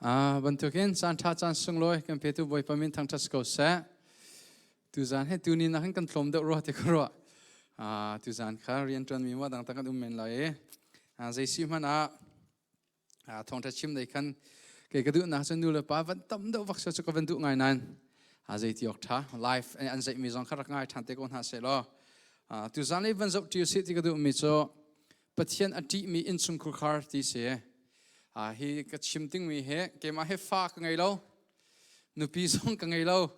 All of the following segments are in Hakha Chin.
Bantukin caan ṭha caan sunglawi kan petu Bawipa min thangṭhat ko seh. Tuzaan he tuni nak hin kan tlawm deuh rua ti ka ruah. Tuzaan kha rianṭuanmi maw dang tak kan um men lai i zei si hmanh ah thawngṭha chim dei khan kei ka duhnak cu nu le pa van tam deuh vak cu ka van duh ngai nain zei ti awk ṭha live an zeihmi zong kha rak ngai ṭhan te ko hna seh law tuzaan i van zoh ṭi usih ti ka duhmi cu Pathian a ṭihmi innchungkhar khar ti si. Hi ka chim dingmi hi keimah hi fa ka ngei lo. Nupi zong ka ngei lo.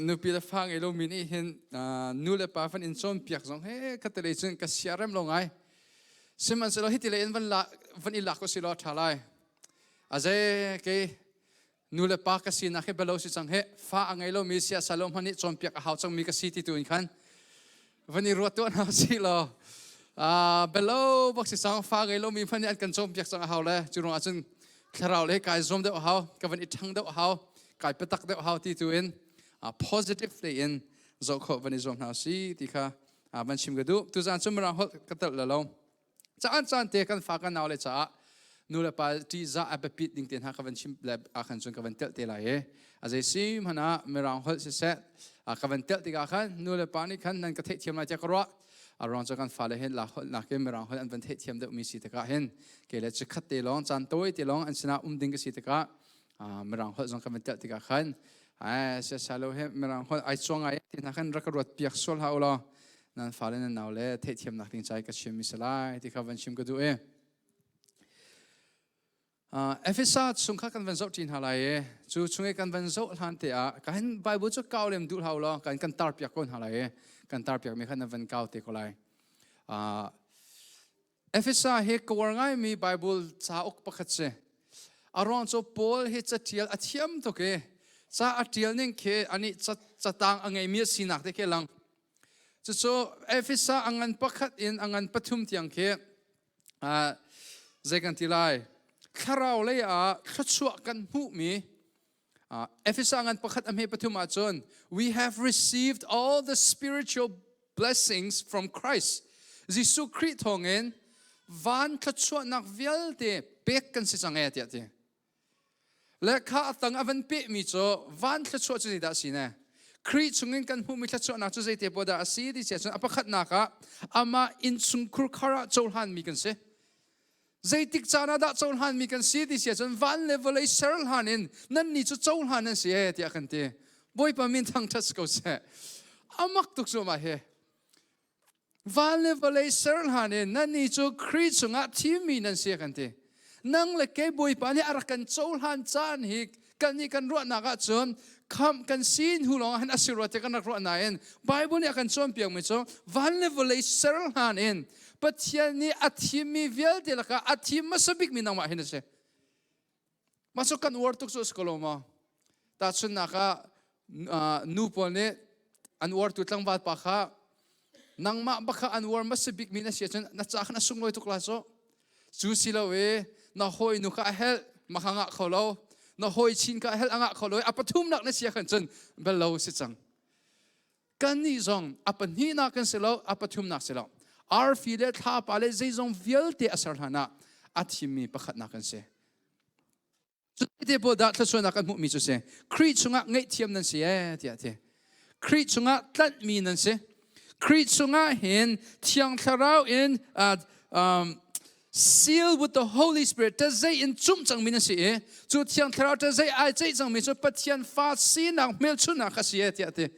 Nupi le fa ngei lomi nih hin nu le pa van in cawnpiak zong he ka te lei cun ka siarem lo ngai. Sihmanhsehlaw hiti lei in van la van i lak usih law ṭha lai. A zei kei nu le pa ka sinak hi belo si cang he fa a ngei lomi siasal lo hmanh nih cawnpiak a hau cangmi ka si ti tu in khan van i ruat tuah hna si law belo bak si cang fa ngei lomi hmanh nih an kan cawnpiak cang a hau le cu ruangah cun thlarau le kai zuam deuh a hau ka van i ṭhang deuh a hau kai patak deuh a hau ti tu in positive tein zoh khawh van i zuam hna si ti kha van chim ka duh tuzaan cu mirang holh ka telh lo caan caan te kan fa kan nau le caah nu le pa ṭihzah a biapit ding te hna ka van chim le ah khan cun ka van telh te lai i a zei si hmanh ah mirang holh siseh ka van telh tikah khan nu le pa nih khan nan ka theihthiam lai tiah ka ruah. A ruang cu kan fale hin la holh nakin mirang holh an van theihthiam deuhmi si tikah hin ke le chikhat te lawng caan tawi te lawng an sinah um ding ka si tikah mirang holh zong ka van telh tikah khan ai sia lo he mirang holh ai chuang ai ti hna khan rak ka ruat piak sual ha ulaw nan fale nan nau le theihthiamnak ding cai ka chim mi si lai ti kha van chim ka duh e. Efesa chung kha kan van zoh ṭi hna lai i cu chung i kan van zoh hlan te ah ka hin Bible cu kau lem duh hlau law kan kan tar piak ko hna lai i kan tar piak mi kha nan van kau te ko lai. Efesa hi ka uar ngaimi Bible cauk pakhat si. A ruang cu Paul hi catial a thiam tuk i ca a tial ning khi anih catang a ngeimi a sinak te khi lang. Cucu Efesa a ngan pakhat in a ngan pathum tiang khi zei kan ti lai thlarau lei ah thluachuah kan hmuhmi Efesa ngan pakhat a hme pathum ahcun we have received all the spiritual blessings from Christ. Jesuh Khrih thawngin van thluachuahnak vialte pek kan si cang e tiah ti. Le kha a tang a van pehmi cu van thluachuah cu zeidah a si ne? Khrih chungin kan hmuhmi thluachuahnak cu zeite poah dah a si ti cun a pakhatnak ah amah innchungkhur khar ah cohlanmi kan si. Zeitik caan ah dah cohlanmi kan si ti si ahcun van le vawlei ser hlan in nannih cu cohlan nan si ee tiah kan ti. Bawipa min thangṭhat si ko seh. Amak tuk cu mah hi. Van le vawlei ser hlan in nannih cu Khrih chungah thimmi nan si kan ti. Nang le kei Bawipa nih a rak kan cohlan caan hi kan nih kan ruahnak ahcun khamh kan si hnu lawng ah hin a si rua tiah kan rak ruah nain Bible nih a kan cawnpiakmi cu van le vawlei ser hlan in Pathian nih a thimmi vialte lakah a thim hmasa bikmi nangmah hin a si. Mah cu kan uar tuk cu a si ko lo maw? Tahchunhnak ah nu pawl nih an uartu tlangval pa kha nangmah bak kha an uar hmasa bikmi na si ahcun na ca khan a sunglawi tuk la cu. Cu si lo i na hawi nu kha a helh mah kha ngah kho lo na hawi chin kha a helh a ngah kho lo i a pathumnak na si ahkhan cun bel lo si cang. Kannih zong a pahnihnak kan si lo a pathumnak si lo arfi le thlapa le zeizong vialte a ser hlan ah a thimmi pakhatnak kan si. Cuti pawl dah thluachuahnak kan hmuhmi cu si. Khrih chungah ngaihthiam nan si ee tiah a ti. Khrih chungah tlanhmi nan si. Khrih chungah hin Thiang Thlarau in seal with the Holy Spirit ṭazei in cumh cangmi nan si i cu Thiang Thlarau ṭazei ai ceih cangmi cu Pathian fa sinak hmelchunhnak kha si ee tiah a ti.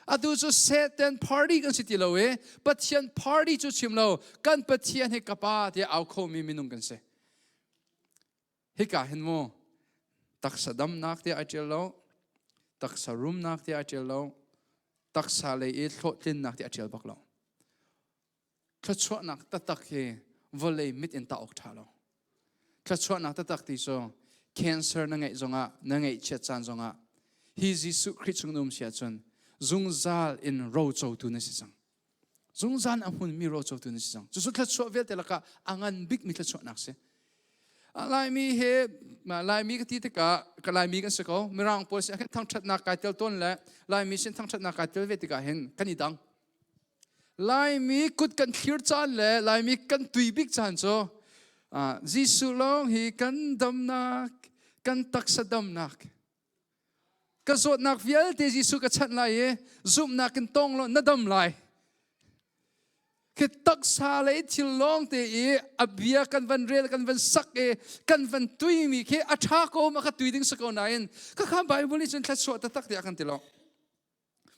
Atu cu Satan party kan si ti lo i Pathian party cu chim lo kan Pathian hi ka pa tiah au khomi minung kan si. Hika hin mu taksa damnak tiah ai ṭial lo, taksa rumnak tiah ai ṭial lo, taksa lei i hlawhtlinnak tiah a ṭial bak lo. Thluachuahnak taktak hi vawlei mit in tah awk ṭha lo. Thluachuahnak taktak ti cu cancer na ngeih zongah, na ngeihchiat caan zongah hi Jesuh Khrih chung na um si ahcun zungzal in rocotu na si cang. Zungzal a hmunmi rocotu na si cang. Cucu thluachuah vialte lakah a ngan bikmi thluachuahnak si. Laimi he Laimi ka ti tikah ka Laimi kan si ko. Mirang pawl sin khin thangṭhatnak kai tel tawn le Laimi sin thangṭhatnak kai tel ve tikah hin kan i dang. Laimi kut kan thlir caan le Laimi kan tui bik caan cu Jesuh lawng hi kan damnak. Kan taksa damnak. Ka zawtnak vialte Jesuh ka chanh lai i zumhnak in tong law na dam lai. Khi taksa lei thil lawng te i a bia kan van rel kan van sak i kan van tuimi khi a ṭha ko ma ka tui ding si ko nain ka kha Bible nih cun thluachuah taktak tiah kan ti lo.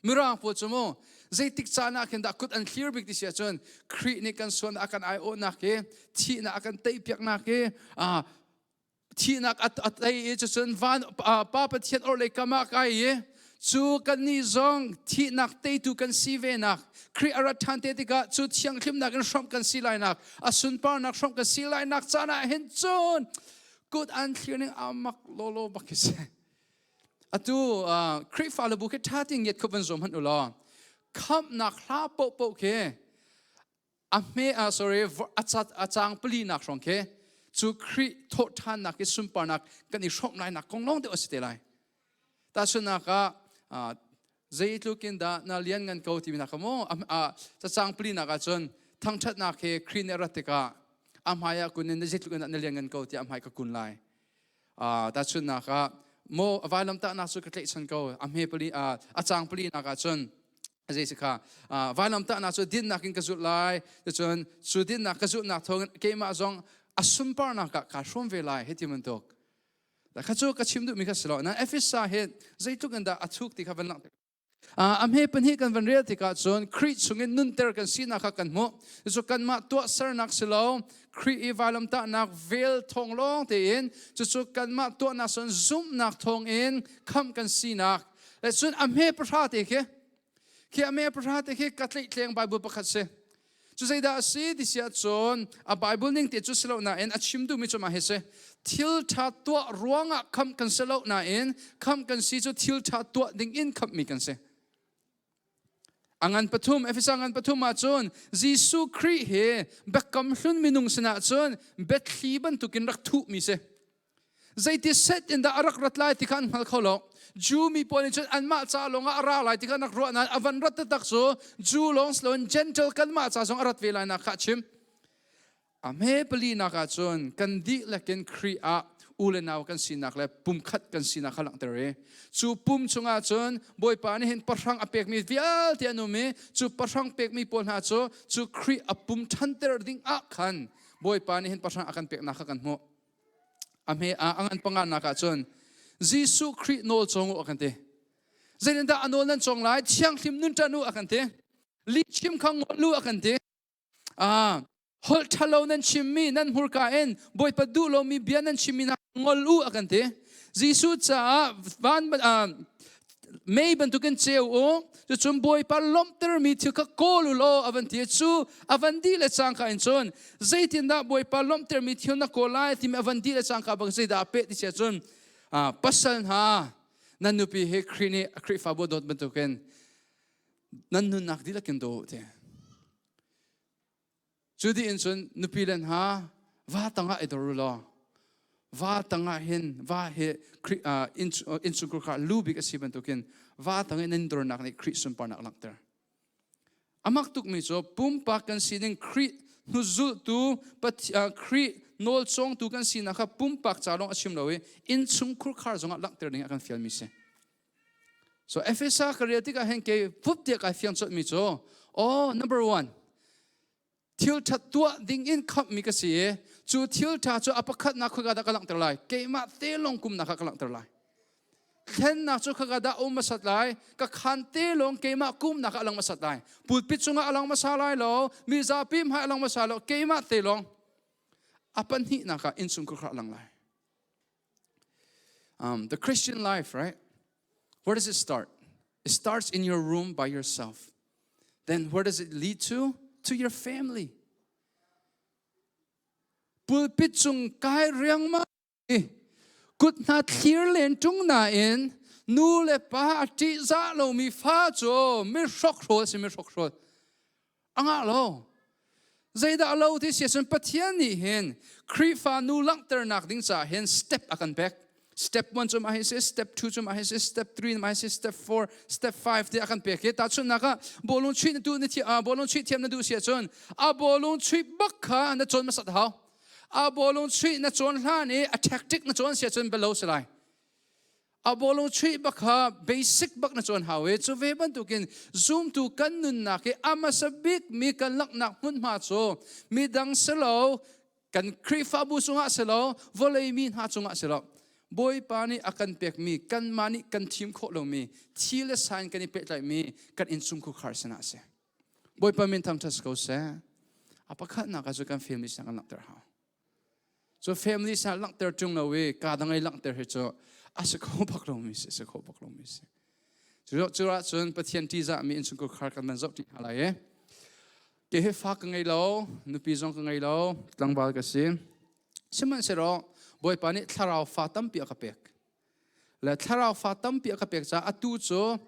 Mirang pawl cu mu zeitik caan ah khin dah kut an thlir bik ti si ahcun Khrih nih kan suan a kan aiawhnak hi thihnak a kan teipiaknak hi thihnak a tei i cucun van Pa Pathian orhlei kam ah kai i cu kannih zong thihnak teitu kan si ve nak Khrih a rat ṭhan te tikah cu thianghlimnak in hrawmh kan si lai nak a sunparnak hrawmh kan si lai nak caan ah hin cun kut an thlir ning amak lawlaw bak khi si. Atu Khrihfa le bu khi ṭha ti ngiat kho van zuam hmanh u law khamhnak hla paohpaoh khi a hme ah sorry a cat a cang pali nak hrawng khi cu Khrih thawhṭhannak i sunparnak kan i hrawmh lai nak kong lawng deuh a si te lai. Tahchunhnak ah zeitluk in dah na lian ngan ko timi nak maw cacang pali nak ah cun thangṭhatnak he Khrih nih a rat tikah a hmai ah kun in zeitluk in dah na lian ngan ko tiah a hmai ka kun lai. Tahchunhnak ah maw vailamtahnak cu ka tlaihchan ko a hme pali a cang pali nak ah cun zei si kha vailamtahnak cu dinnak in ka zulh lai cun cu dinnak ka zulhnak thawngin keimah zong a sunparnak ah kaa hrawm ve lai hei ti bantuk kha cu ka chim duhmi kha si lo na Efesa hi zeitluk in dah a thuk ti kha van langhter. A hme pahnih kan van rel tikah cun Khrih chungin nunter kan sinak kha kan hmuh. Cucu kanmah tuahsernak si lo, Khrih i vailamtahnak vel thawng lawng tein cucu kanmah tuahnak cun zumhnak thawngin khamh kan sinak. Le cun a hme pahra te khi, khi a hme pahra te khi ka tlaihtleng Bible pakhat si. Cu zeidah a si ti si ahcun a Bible ning te cu si lo nain a chim duhmi cu mah hi si. Thil ṭha tuah ruangah khamh kan si lo nain khamh kan si cu thil ṭha tuah ding in khamhmi kan si. A ngan pathum, Efesa ngan pathum ahcun Jesuh Khrih hi biakam hlun minung sinah cun biathli bantukin rak thuhmi si. Zeiti set in dah a rak rat lai ti kha an hngal kho lo. Jew mi pawl nih cun anmah ca lawngah a ra lai ti kha an rak ruah nain a van rat taktak cu Jew lawng si loin Gentile kanmah ca zong a rat ve lai nak kha a chim. A hme palinak ah cun kan dihlak in Khrih ah u le nau kan sinak le pumkhat kan sinak kha langhter i cu pum chungah cun Bawipa nih hin pahrang a pekmi vialte an um i cu pahrang pekmi pawl hna cu cu Khrih a pum ṭhanter ding ah khan Bawipa nih hin pahrang a kan peknak kha kan hmuh. A hme a ngan panganak ah cun Jesuh Khrih nawl cawng u a kan ti. Zeitindah a nawl nan cawng lai? Thianghlim nun ṭan u a kan ti. Lihchim kha ngol u a kan ti. Ah, holh ṭhalo nan chimmi nan hmurka in Bawipa duh lomi bia nan chimmi hna ngol u a kan ti. Jesuh caah van mei bantukin ceu u cucun Bawipa lawmhtermi thil kha kawl u law a van ti cu a van dih le cangka in cun zeitindah Bawipa lawmhtermi thil na kawl lai timi a van dih le cangka bang zeidah a peh ti sia cun pasal hna nan nupi hi Khrih nih a Khrihfabu dawt bantukin nan nunnak dihlak in daw u ti. Cu dih in cun nupi le hna va tangah i dor u law va tangah hin va hi innchungkhar kha lu bik a si bantukin va tang i nan dornak nih Khrih sunparnak a langhter. A mak tukmi cu pumpak kan sining Khrih hnuzultu Khrih nawlcawngtu kan sinak kha pumpak ca lawng a chim lo i innchungkhur khar zongah langhter ding a kan fialmi si. So Efesa ka rel tikah hin kei fup tiah kai fiang colhmi cu oh number one thil ṭha tuah ding in khamhmi ka si i cu thil ṭha cu a pakhatnak khoika dah ka langhter lai keimah te lawng kumnak kha ka langhter lai thlennak cu khoika dah um hmasat lai ka khan te lawng keimah kumnak ah a lang hmasat lai pulpit cungah a lang hmasa lai lo mi zapi hmai a lang hmasa lo keimah te lawng a pahnihnak ah innchungkhar a lang lai The Christian life, right? Where does it start? It starts in your room by yourself. Then where does it lead to? To your family. Pulpit cung kai riangmang i kut hna thlir len ṭung nain nu le pa a ṭihzah lomi fa cu mi hrokhrawl si mi hrokhrawl. A ngah lo. Zeidah a lo ti si ahcun Pathian nih hin Khrihfa nu langhternak ding caah hin step a kan pek. Step 1 cu mah hi si, step 2 cu mah hi si, step 3 mah hi si, step 4, step 5 ti a kan pek i tahchunhnak ah bawlung chuih na duh na thi, bawlung chuih thiam na duh si ahcun a bawlung chuih bak kha na cawn hmasat hau. A bawlung chuih na cawn hlan i a tactic na cawn sia cun belo si lai. A bawlung chuih bak kha basic bak na cawn hau i cu ve bantukin zumtu kan nunnak i a hmasa bik mi kan laknak hmunhma cu midang silo kan Khrihfabu cungah silo vawlei mi hna cungah silo Bawipa nih a kan pekmi kanmah nih kan thim khawh lomi thi le sa in kan i pehtlaihmi kan innchungkhar sinah a si. Bawipa min thangṭhat si ko seh. A pakhatnak ah cu kan family sinah kan langhter hau. Cu family sinah langhter ṭung lo i ka dang i langhter hi cu a si kho bak lomi si, si kho bak lomi si. Cu ah cun Pathian ṭihzahmi innchungkhar kan van zoh ṭi hna lai i Ke hi fa ka ngei lo, nupi zong ka ngei lo, tlangval ka si. Sihmanhsehlaw Bawipa nih thlarau fa tampi a ka pek. Le thlarau fa tampi a ka pek caah atu cu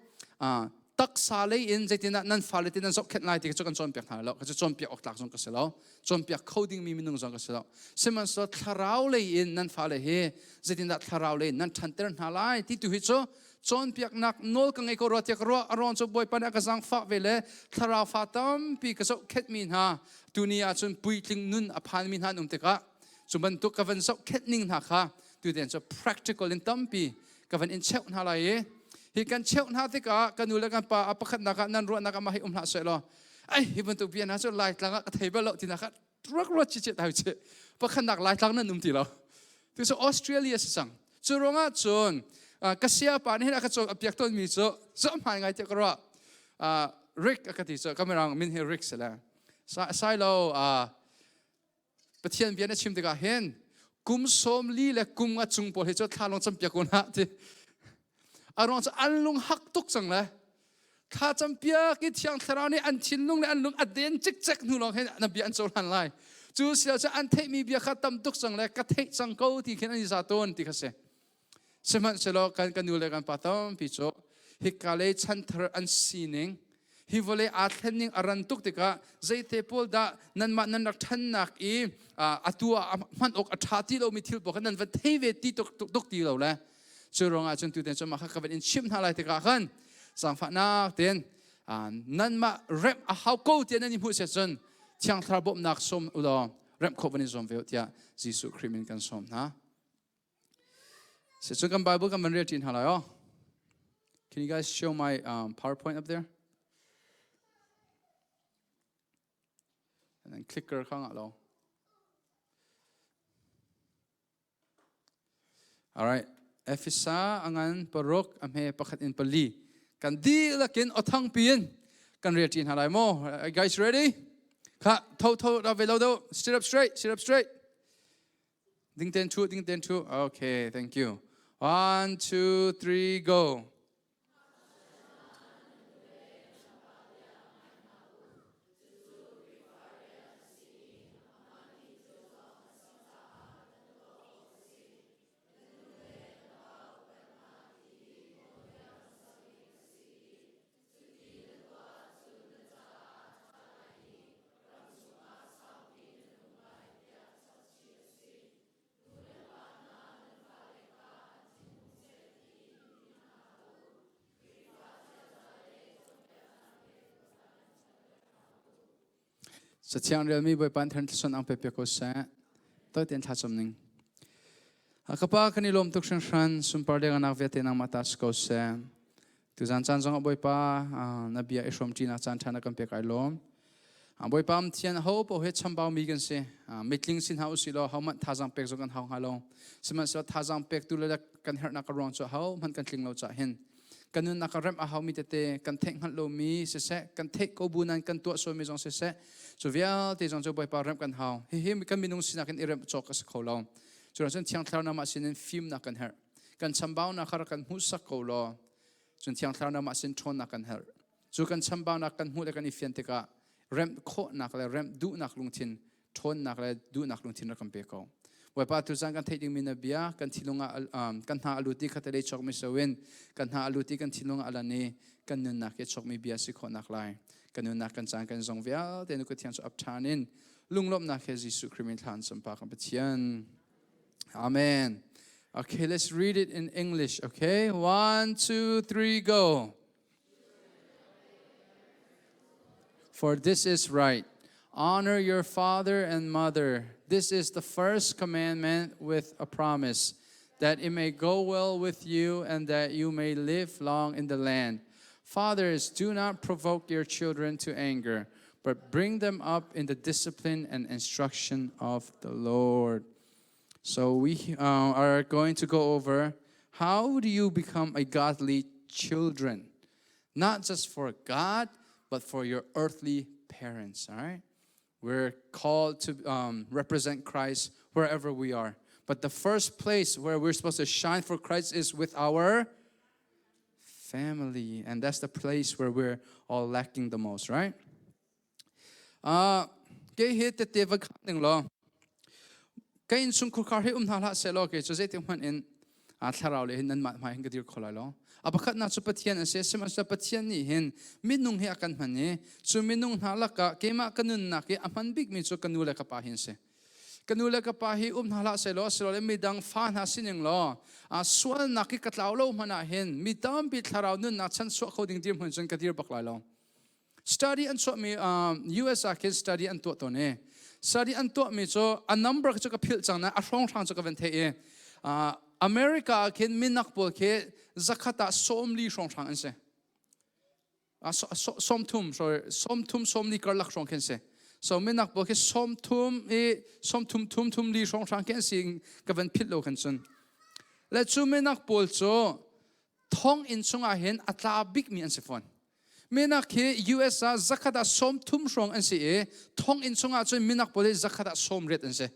taksa lei in zeitindah nan fale ti nan zohkhenh lai ti cu kan cawnpiak hna lo. Ka cu cawnpiak awk tlak zong ka si lo. Cawnpiak kho dingmi minung zong ka si lo. Sihmanhsehlaw thlarau lei in nan fale hi zeitindah thlarau lei in nan ṭhanter hna lai ti tu hi cu cawnpiaknak nawl ka ngei ko rua tiah ka ruah aron cu Bawipa nih a ka zaangfah ve le thlarau fa tampi ka zohkhenhmi hna tuni ah cun puitling nun a phanmi hna an um tikah cu bantuk ka van zohkhenh ning hna kha tuten cu practical in tampi ka van in cheuh hna lai i hi kan cheuh hna tikah ka nu le kan pa a pakhatnak ah nan ruahnak ah mah hi um hlah seh law ai hi bantuk bia hna cu laitlang ah ka thei bal lo tinak kha ruak ruat chi che tai che pakhatnak laitlang nan um ti lo tu cu Australia si cang cu ruangah cun ka sia pa nih hin a ka cawn a piak tawn mi cu cu hmai ngai tiah ka ruah Rick a ka ti cu kamerang min hi Rick si le sai lo Pathian bia na chim tikah hin kum sawm li le kum nga cung pawl hi cu thla lawng campiak ko na ti a ruang cu an lung hak tuk cang le thla campiak i thiang thlarau nih an thinlung le an lung a den cikcek hnu lawng hin na bia an cohlan lai cu silo cu an theihmi bia kha tam tuk cang le ka theih cang ko ti khin an i za tawn ti kha si sihmanhsehlaw kan kan nu le kan pa tampi cu hika lei chanthar an sining hi vawlei aa thlenning a ran tuk tikah zeite pawl dah nanmah nan rak ṭhannak i atu ah hman awk a ṭha ti lomi thil pawl kha nan va thei ve ti tuk tuk ti lo le cu ruangah cun tuten cu mah kha ka van in chimh hna lai tikah khan zaangfahnak tein nanmah remh a hau ko tiah nan i hmuh siah cun Thiang Thlarau bawmhnak sawm u law remh khawh van in zuam ve u tiah Jesuh Khrih min kan sawm hna. Cun kan Bible kan van rel ṭi hna lai aw. Can you guys show my PowerPoint up there? And then clicker kha ngah lo. All right. Efesa angan paruk a hme pakhat in pali. Kan dihlak in othang piin kan rel ṭi hna lai maw? Are you guys ready? Kha tho tho da ve lo do. Sit up straight, sit up straight. Ding ten chu, ding ten chu. Okay, thank you. One, two, three, go. Cathiang relmi Bawipa in thluachuah ang pe piak ko seh. Toi tein thlacam ning. Ka pa kan i lawm tuk hringhran sunpar lenganak vialte nangmah ta si ko seh. Tuzan caan zong ah Bawipa na bia i hrawm ṭinak caan ṭha na kan pek ai lawm. Bawipa am thian ho paoh he chambau mi kan si. Mitling si hna usih law hohmanh thazaang pek zong kan hau hnga lo. Sihmanhsehlaw thazaang pek tu le kan herhnak a ruang cu hohmanh kan tling lo cah hin kan nunnak a remh a haumi tete kan theih hngalh lomi siseh kan theih ko bu nain kan tuah sualmi zong siseh cu vialte zong cu Bawipa remh kan hau. Hihi kan minung sinak in i remh cawk a si kho lo. Cu cun Thiang Thlarau namah sinin fimnak kan herh. Kan chambaunak kha rak kan hmuhsak ko law cun Thiang Thlarau namah sin ṭhawnnak kan herh. Cu kan chambaunak kan hmuh le kan i fian tikah remh khawhnak le remh duhnak lungthin ṭhawnnak le duhnak lungthin rak kan pe ko. Bawipa tuzan kan theih dingmi na bia kan thinlung ah kan hna a lut i khatalei chawkmi soin kan hna a lut i kan thinlung ah a lan i kan nunnak hi chawkmi bia si khawhnak lai kan nunnak kan caan kan zong vialte nu ka thiang cu ap ṭhan in lunglawmhnak he Jesuh Khrih min thla an cam kan Pathian. Amen. Okay, let's read it in English. Okay, one, two, three, go. For this is right. Honor your father and mother. This is the first commandment with a promise, that it may go well with you and that you may live long in the land. Fathers, do not provoke your children to anger, but bring them up in the discipline and instruction of the Lord. So we are going to go over how do you become a godly children, not just for God, but for your earthly parents, all right? We're called to represent Christ wherever we are. But the first place where we're supposed to shine for Christ is with our family. And that's the place where we're all lacking the most, right? Kei hi tette va khak ning law ka innchungkhar khar hi um hna hlah seh law kei cu zeitik hmanh in thlarau le hin nanmah hmai hin ka dir kho lai lo. A pakhatnak cu Pathian a si. Sihmanhsehlaw Pathian nih hin minung hi a kan hman i cu minung hna lakah keimah ka nunnak i a hman bikmi cu ka nu le ka pa hi an si. Ka nu le ka pa hi um hna hlah sehlaw asilole midang fa hna sining law sualnak hi ka tlau lo hmanh ah hin mi tampi thlarau nunnak chanchuah kho ding dirhmun cun ka dir bak lai lo. Study an chuahmi US ah khin study an tuah tawn i study an tuahmi cu a number cu ka philh cang na a hrawnghrang cu ka van theih i America ah khin minak pawl khi zakhat ah 40 hrawnghrang an si. 30, sorry, 30 40 karlak hrawng khin si. So minak pawl khi 30 i 30 thum thum li hrawnghrang khi an si ka van philh lo khan cun. Le cu minak pawl cu thonginn chungah hin a tla bikmi an si fawn. Minak hi US ah zakhat ah 30 hrawng an si i thonginn chungah cun minak pawl hi zakhat ah 80 an si.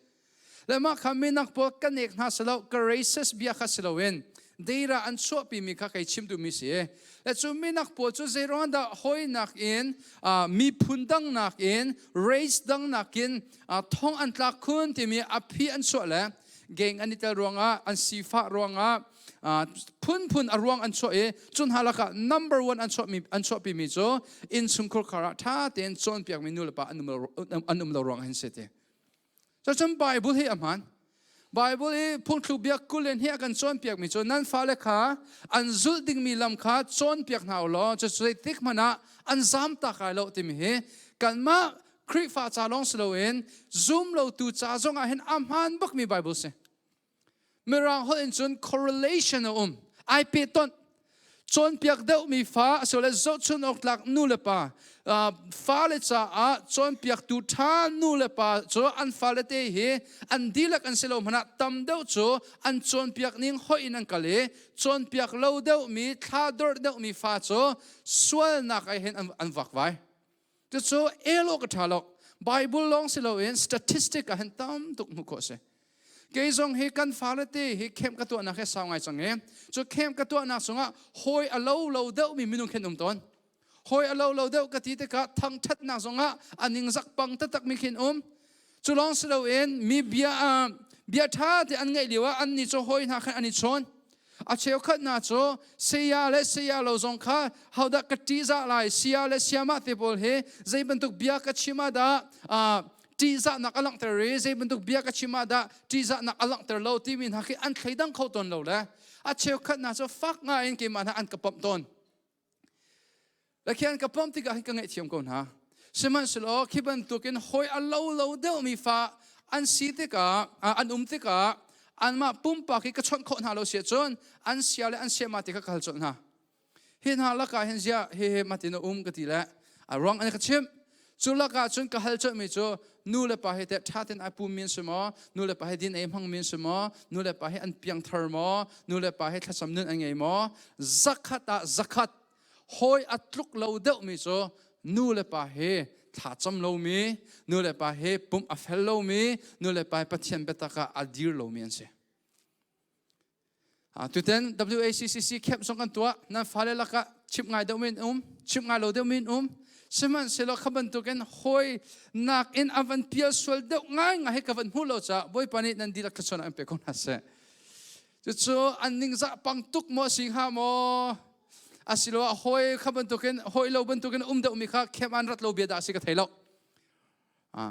Le mah kha minak pawl ka nek hna silo, ka racist bia kha si loin deira an chuahpimi kha kei chim duhmi si. Le cu minak pawl cu zeiruang dah hawinak in miphun dang nakin race dang nakin thong an tlak khun timi a phi an chuah le gang an i tel ruangah an sifah ruangah phunphun a ruang an chuah i cu hna lakah number one an chuahmi an chuahpimi cu innchungkhar khar ah ṭha tein cawnpiakmi nulepa an um lo ruang hin si ti. Cun Bible hi a hmaan. Bible i phungthluk bia 20 in hi a kan cawnpiakmi cu nan fale kha an zulh dingmi lam kha cawnpiak hna u law cu zeitik hmanh ah an zam tak lai lo timi hi kanmah Khrihfa ca lawng si loin zum lotu ca zong ah hin a hmaan bakmi Bible si. Mirang holh in cun correlation a um. Ai pehtonh. Cawnpiak deuhmi fa asilole zohchun awk tlak nu le pa fale caah cawnpiaktu ṭha nu le pa cu an fale te hi an dihlak an si lo hmanh ah tam deuh cu an cawnpiak ning hoih in an kal i cawnpiak lo deuhmi thla dorh deuhmi fa cu sualnak ai hin an vakvai. Cucu el awk a ṭha lo. Bible lawng si loin statistic ah hin tam tuk hmuh khawh a si. Kei zong hi kan fale te hi camp ka tuahnak hi sau ngai cang i cu camp ka tuahnak chungah hawi a lo lo deuhmi minung khin um tawn. Hawi a lo lo deuh ka ti tikah thangṭhatnak zongah a ningzak pang taktakmi khin um. Cu lawng si loin mi bia bia ṭha te an ngaih lio ah annih cu hawi hna khan an i chawn. A cheukhat hna cu saya le saya lo zong kha hodah ka ṭihzah lai, saya le sayamah te pawl hi zei bantuk bia ka chim ah dah ṭihzahnak a langhter i zei bantuk bia ka chim ah dah ṭihzahnak a langhter lo timi hna khi an thleidang kho tawn lo le a cheukhat hna cu fak ngai in keimah hna an ka pamh tawn. Le khi an ka pamh tikah hin ka ngaihthiam ko hna. Sihmanhsehlaw khi bantukin hawi a lo lo deuhmi fa an si tikah an um tikah anmah pumpak hi ka chawnh khawh hna lo si ahcun an sia le an siama ti kha ka hal colh hna. Hi hna lakah hin ziah hihi matin a um ka ti le a ruang an ka chimh. Cu lakah cun ka hal colhmi cu nu le pa hi teh ṭha tein ai pummi an si maw? Nu le pa hi din ei hmangmi an si maw? Nu le pa hi an piangthar maw? Nu le pa hi thlacam nun an ngei maw? Zakhat ah zakhat hawi a tluk lo deuhmi cu nu le pa hi thlacam lomi, nu le pa hi pumh a fel lomi, nu le pa hi Pathian biatak ah a dir lomi an si. Tuten WACCC camp zong kan tuah. Nan fale lakah chimh ngai deuh men um, chimh ngai lo deuh men um. Sihmanhsehlaw kha bantukin hawi nakin a van pial sual deuh ngai ngai hi ka van hmu lo caah Bawipa nih nan dihlak thluachuah an pe ko hna seh. Cucu an ningzah pang tuk maw si hnga maw? Asiloah hawi kha bantukin hawi lo bantukin um deuhmi kha camp an rat lo bia dah si ka thei lo.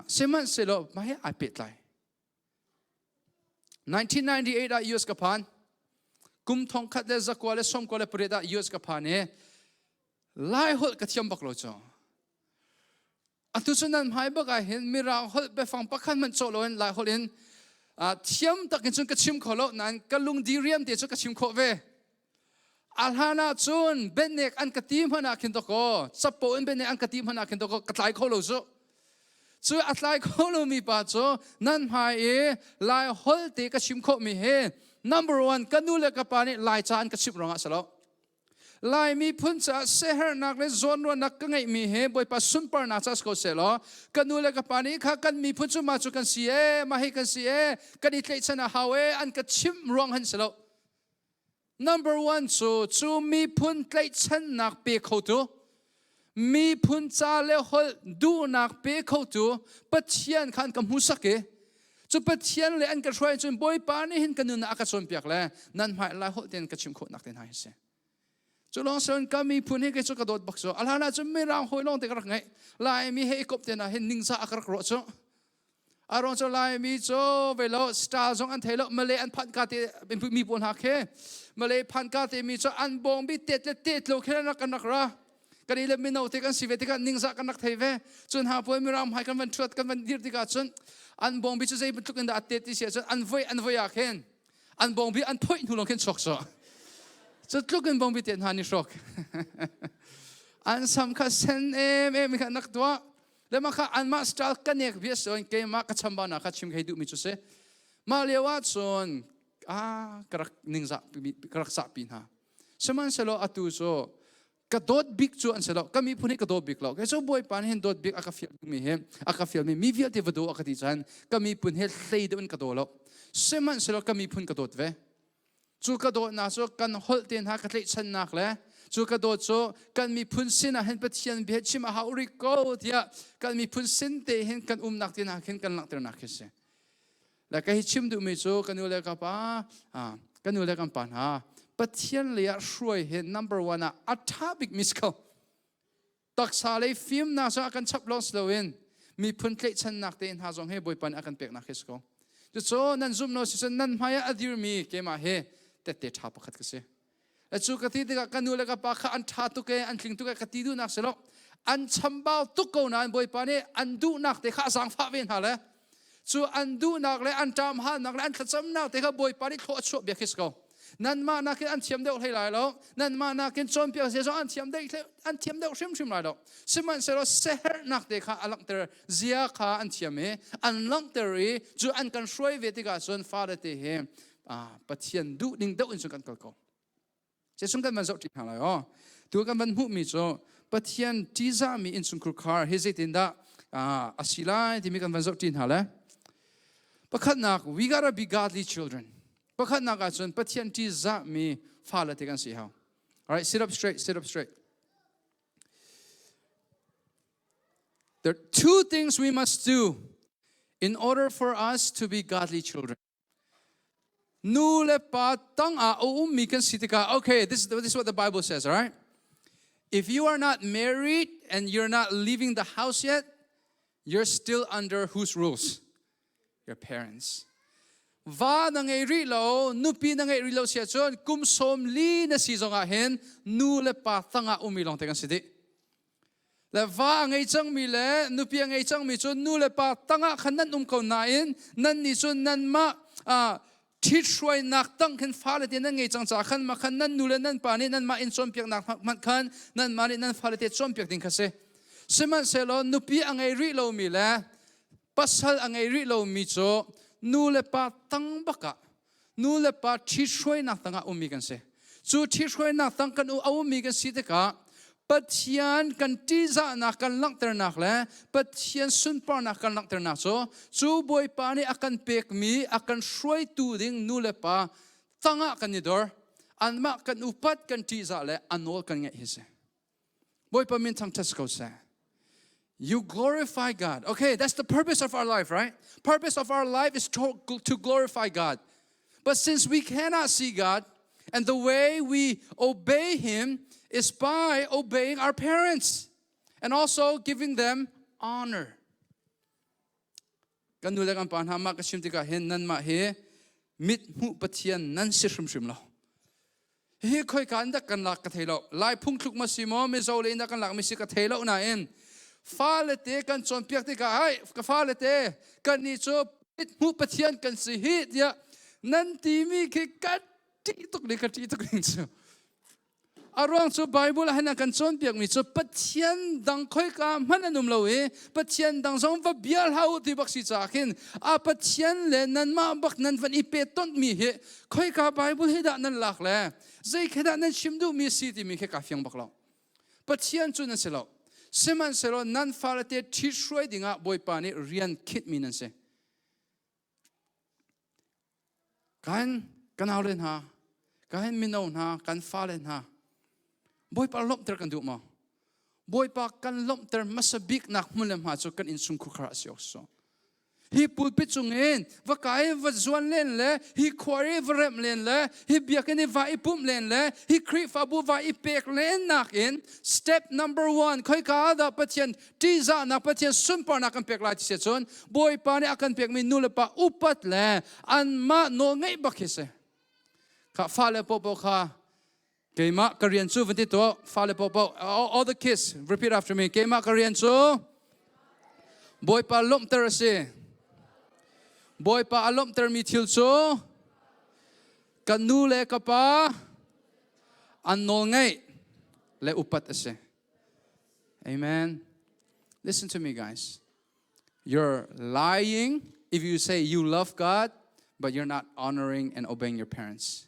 Sihmanhsehlaw mah hi ai pehtlai. 1998 ah US ka phan. Kum 1998 ah US ka phan i Lai holh ka thiam bak lo cu. Atu cu nan hmai bak ah hin Mirang holh biafang pakhat hmanh cawh loin Lai holh in thiam takin cun ka chim kho lo nain ka lung diriam te cu ka chim khawh ve. A hlan ah cun bianek an ka ti hmanh ah khin dakaw capo in bianek an ka ti hmanh ah khin dakaw ka tlai kho lo cu. Cu a tlai kho lomi pa cu nan hmai i Lai holh te ka chim khawhmi hi number one ka nu le ka pa nih Lai ca an ka chimh ruangah si lo. Lai miphun caah siaherhnak le zawnruahnak ka ngeihmi he Bawipa sunparnak ca si ko sehlaw ka nu le ka pa nih kha kan miphun cu mah cu kan si ee mah hi kan si ee kan i tlaihchan a hau ee an ka chimh ruang han si lo. Number one cu cu miphun tlaihchannak pe khotu miphun ca le holh duhnak pe khotu Pathian kha an ka hmuhsak i cu Pathian le an ka hruai cun Bawipa nih hin ka nun ah a ka cawnpiak le nan hmai lai holh tein ka chim khawhnak te hna hi si. Cu lawng siloin ka miphun hi kei cu ka dawt bak cu. A hlan ah cun Mirang hawi lawng te ka rak ngeih. Laimi he i kop te hna hin ningzah a ka rak ruah cu. A ruang cu Laimi cu ve lo star zong an thei lo Malay an phanh ka te mi pawl hna khi Malay phan ka te mi cu an bawng bi tet le tet lo khin an rak kan rak ra. Kan i le mino te kan si ve tikah ningzah kan rak thei ve. Cun ha puai Mirang hmai kan van thuat kan van dir tikah cun an bawng bi cu zei bantuk in dah a tet ti si ahcun an voi an voi ah khin an bawngbi an phoih hnu lawng khin chuak cu cu tluk in bawngbi te hna ni hrawk an sam kha sen em em kha nak tuah le mah kha anmah style ka nek bia so in keimah ka chambaunak kha chim hei duhmi cu si mah lio ah cun a ka rak ningzah ka rak zahpi hna sihmanhsehlaw atu cu ka dawt bik cu an si lo ka miphun hi ka dawt bik lo kei cu bawipa nih hin dawt bik a ka fial mi hi a ka fial mi mi vialte va daw a ka ti caan ka miphun he hlei deuh in ka daw lo sihmanhsehlaw ka miphun ka dawt ve cu ka dawtnak cu kan holh te hna ka tlaihchannak le cu ka dawt cu kan miphun sin ah hin Pathian bia chim a hau rih ko tiah kan miphun sin te hin kan umnak te hna khin kan langhternak khi si Le ka hi chim duhmi cu ka nu le ka pa, ka nu le kan pa hna, Pathian lei ah hruai hi number one ah a ṭha bik mi si ko. Taksa lei fimnak zong a kan chap lawng si loin miphun tlaihchannak te hna zong hi Bawipa nih a kan peknak hi si ko. Cucu nan zumh lo si cun nan hmai ah a dirmi keimah hi tette ṭha pakhat ka si. Cu ka ti tikah ka nu le ka pa kha an ṭha tuk ee, an tling tuk ee ka ti duhnak si lo. An chambau tuk ko nain Bawipa nih an duhnak te kha a zaangfah ve hna le cu an duhnak le an ṭamhalnak le an thlacamnak te kha Bawipa nih thlawh a chuah biak hi si ko. Nanmah nakin an thiam deuh hlei lai lo. Nanmah nakin cawnpiak zia zong an thiam deuh an thiam deuh hrimhrim lai lo. Sihmanhsehlaw siaherhnak te kha a langhter zia kha an thiam i an langhter i cu an kan hruai ve tikah cun fale te he Pathian duh ning deuh in cun kan kal ko. Jesuh kan van zoh ṭi hna lai aw. Tu kan van hmuhmi cu Pathian ṭihzahmi innchungkhar khar hi zeitindah a si lai timi kan van zoh ṭi hna le. Pakhatnak, we gotta be godly children. Pakhatnak ahcun Pathian ṭihzahmi fale te kan si hau. All right, sit up straight, sit up straight. There are two things we must do in order for us to be godly children. Nu le pa tang ah a ummi kan si tikah, okay, this is what the Bible says, all right? If you are not married and you're not leaving the house yet, you're still under whose rules? Your parents. Va na ngei rih lo, nupi na ngei rih lo sia cun kum sawm li na si zongah hin nu le pa tangah ummi lawng te kan si dih. Le va a ngei cangmi le nupi a ngei cangmi cu nu le pa tangah khan nan um ko nain nan nih cun nanmah ṭhithruainak tang khin fale te nan ngei cang caah khan mah khan nan nu le nan pa nih nanmah in cawnpiaknak hmanh khan nanmah nih nan fale te cawnpiak ding kha si. Sihmanhsehlaw nupi a ngei rih lomi le pasal a ngei rih lomi cu nu le pa tang bakah nu le pa ṭhithruainak tangah ummi kan si. Cu ṭhithruainak tang kan a ummi kan si tikah Pathian kan ṭihzahnak kan langhternak le Pathian sunparnak kan langhternak cu cu Bawipa nih a kan pekmi a kan hruaitu ding nu le pa tangah kan i dor. Anmah kan upat kan ṭihzah le a nawl kan ngaih hi si. Bawipa min thangṭhat si ko seh. You glorify God. Okay, that's the purpose of our life, right? Purpose of our life is to glorify God. But since we cannot see God, and the way we obey Him is by obeying our parents and also giving them honor. Kan nu le kan pa hna mah ka chim tikah hin nanmah hi mit hmuh Pathian nan si hrimhrim lo. Hihi khoika in dah kan lak ka thei lo. Lai phungthluk ma si maw Mizo le in dah kan lak mi si ka thei lo nain. Fale te kan cawnpiak tikah hai ka fale te kan nih cu hmuh Pathian kan si hi tiah nan timi khi ka ṭih tuk ning ka ṭih tuk ning cu. A ruang cu Bible ah hin a kan cawnpiakmi cu Pathian dang khoika hmanh an um lo i Pathian dang zong va bia hlah u ti bak si caah khin a Pathian le nanmah bak nan van i pehtonhmi hi khoika Bible hi dah nan lak le zei khi dah nan chim duhmi si timi khi kaa fiang bak lo. Pathian cu nan si lo. Sihmanhsehlaw nan fale te ṭhithruai dingah Bawipa nih rian khinhmi nan si. Kan ka naule hna, kan mino hna, kan fale hna, Bawipa lawmhter kan duh maw? Bawipa kan lawmhter hmasa bik nak hmun le hma cu kan innchungkhar a si awk so. Hi pulpit cungin va kai va zuan len le hi khua i va remh len le hi biakinn i va i pumh len le hi Khrihfabu va i pek len nakin step number one khoika dah Pathian ṭihzahnak Pathian sunparnak kan pek lai ti si cun Bawipa nih a kan pekmi nu le pa upat le anmah nawl ngeih bak hi si. Kha fale popo kha keimah ka rian cu van ti tuah fale popo all the kids repeat after me keimah ka rian cu Bawipa lawmhter a si. Bawipa a lawmhtermi thil cu kan nu le ka pa an nawl ngeih le upat a si. Amen. Listen to me, guys. You're lying if you say you love God, but you're not honoring and obeying your parents.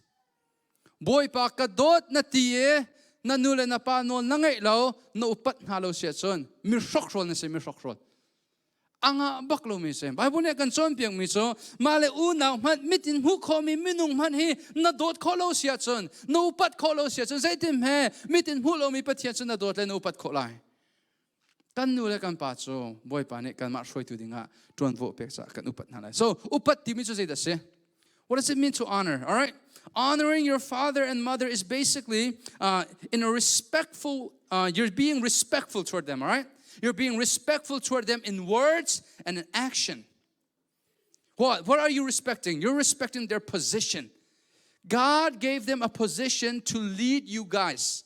Bawipa ka dawt na ti i na nu le na pa nawl na ngeih lo, na upat hna lo si ahcun mi hrokhrawl na si, mi hrokhrawl. A ngah bak lomi si. Bible nih a kan cawnpiakmi cu mah le unau hmanh mit in hmuh khawhmi minung hmanh hi na dawt khawh lo si ahcun, na upat khawh lo si ahcun zeitin hme mit in hmuh lomi Pathian cu na dawt le na upat khawh lai. Kan nu le kan pa cu Bawipa nih kanmah hruaitu dingah ṭuanvo pek caah kan upat hna lai. So upat timi cu zeidah a si? What does it mean to honor? All right. Honoring your father and mother is basically in a respectful, you're being respectful toward them, all right? You're being respectful toward them in words and in action. What? What are you respecting? You're respecting their position. God gave them a position to lead you guys.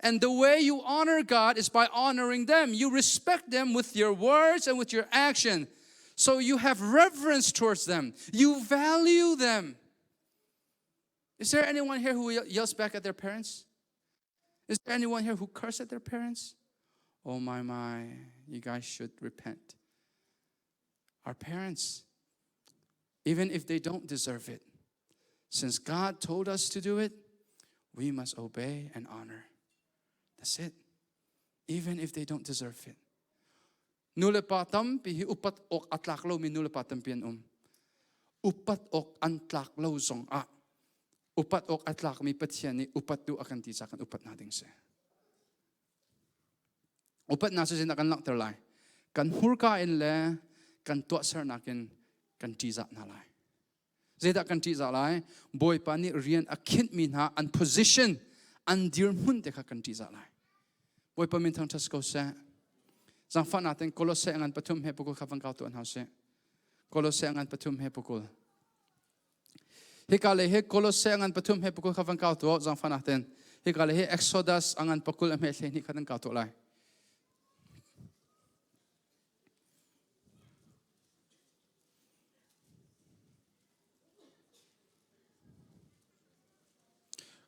And the way you honor God is by honoring them. You respect them with your words and with your action. So you have reverence towards them. You value them. Is there anyone here who yells back at their parents? Is there anyone here who curse at their parents? Oh my my, you guys should repent. Our parents, even if they don't deserve it, since God told us to do it, we must obey and honor. That's it. Even if they don't deserve it. Nu le pa tampi hi upat awk a tlak lomi nu le pa tampi an um. Upat awk an tlak lo zong ah upat awk a tlakmi Pathian nih upat duh a kan ti ca kan upat hna ding si. Upatnak cu zeidah kan langhter lai? Kan hmurka in le kan tuahsernak in kan ṭihzah hna lai. Zeidah kan ṭihzah lai? Bawipa nih rian a khinhmi hna an position, an dirhmun te kha kan ṭihzah lai. Bawipa min thangṭhat si ko seh. Zaangfahnak tein Kolose ngan pathum he pakul kha van kau tuah hna usih. Kolose ngan pathum he pakul. Hika le hi Kolose ngan pathum he pakul kha van kau tuah zaangfahnak tein. Hika le hi Exodus a ngan pakul a hme hlei hnih kha nan kau tuah lai.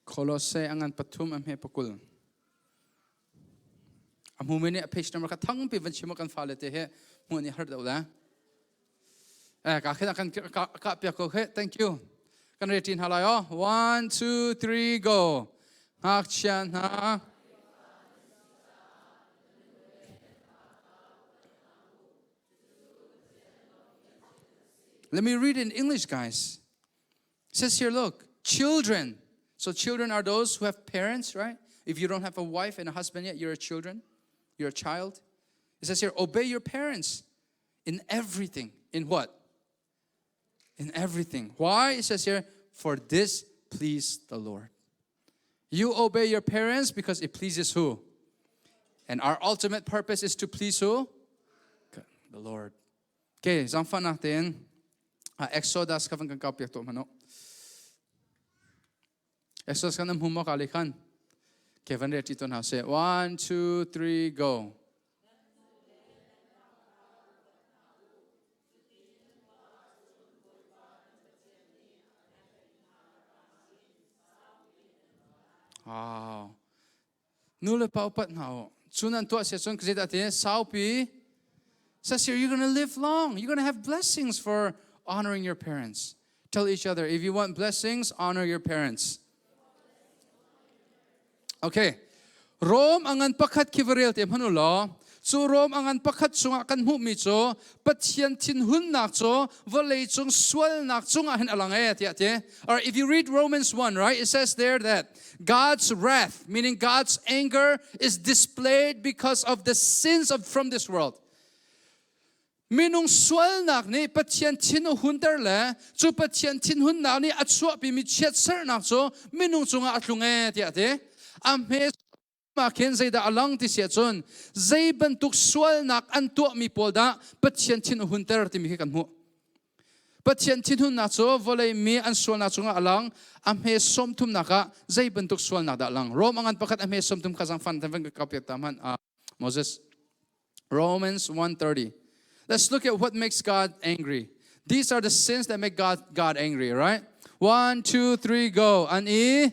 Kolose a ngan pathum a hme pakul. A hmumi nih a page number kha thangpi van chim kan fale te he hmuh nih har deuh le. Eh, ka khin kan ka piak ko khe. Thank you. Kan re ṭin halai oh. One, two, three, go. Ngakchia hna. Let me read in English, guys. It says here, look, children. So children are those who have parents, right? If you don't have a wife and a husband yet, you're a children. You're a child. It says here, obey your parents in everything. In what? In everything. Why? It says here, for this please the Lord. You obey your parents because it pleases who? And our ultimate purpose is to please who? The Lord. Okay, zangfahnak tein Exodus kha van kan kau piak tuah hmanh u. Exodus kan hmu maw ka le khan? Okay, van re ṭi tuah hna seh. One, two, three, go. Wow. Nu le pa upat hna u. Cu nan tuah sia cun zeidah ti saupi says here you're going to live long. You're going to have blessings for honoring your parents. Tell each other if you want blessings, honor your parents. Okay. Rom angan pakhat khi va rel te hmanh u law cu Rom angan pakhat chungah kan hmuhmi cu Pathian thinhunnak cu vawlei cung sualnak cungah hin a lang e tiah ti. Or if you read Romans 1, right, it says there that God's wrath, meaning God's anger, is displayed because of the sins of from this world. Minung sualnak nih Pathian thin a hunter le cu Pathian thinhunnak nih a chuahpimi chiatserhnak cu minung cungah a tlung e tiah a ti. A hme ah khin zeidah a lang ti si ahcun zei bantuk sualnak an tuahmi pawl dah Pathian thin a hunter timi khi kan hmuh. Pathian thinhunnak cu vawlei mi an sualnak cungah a lang a hme sawmthumnak ah zei bantuk sualnak dah a lang. Rom a ngan pakhat a hme sawmthum kha zangfan van ka piak ta hmanh Moses. Romans 1:30. Let's look at what makes God angry. These are the sins that make God, God angry, right? One, two, three, go. An i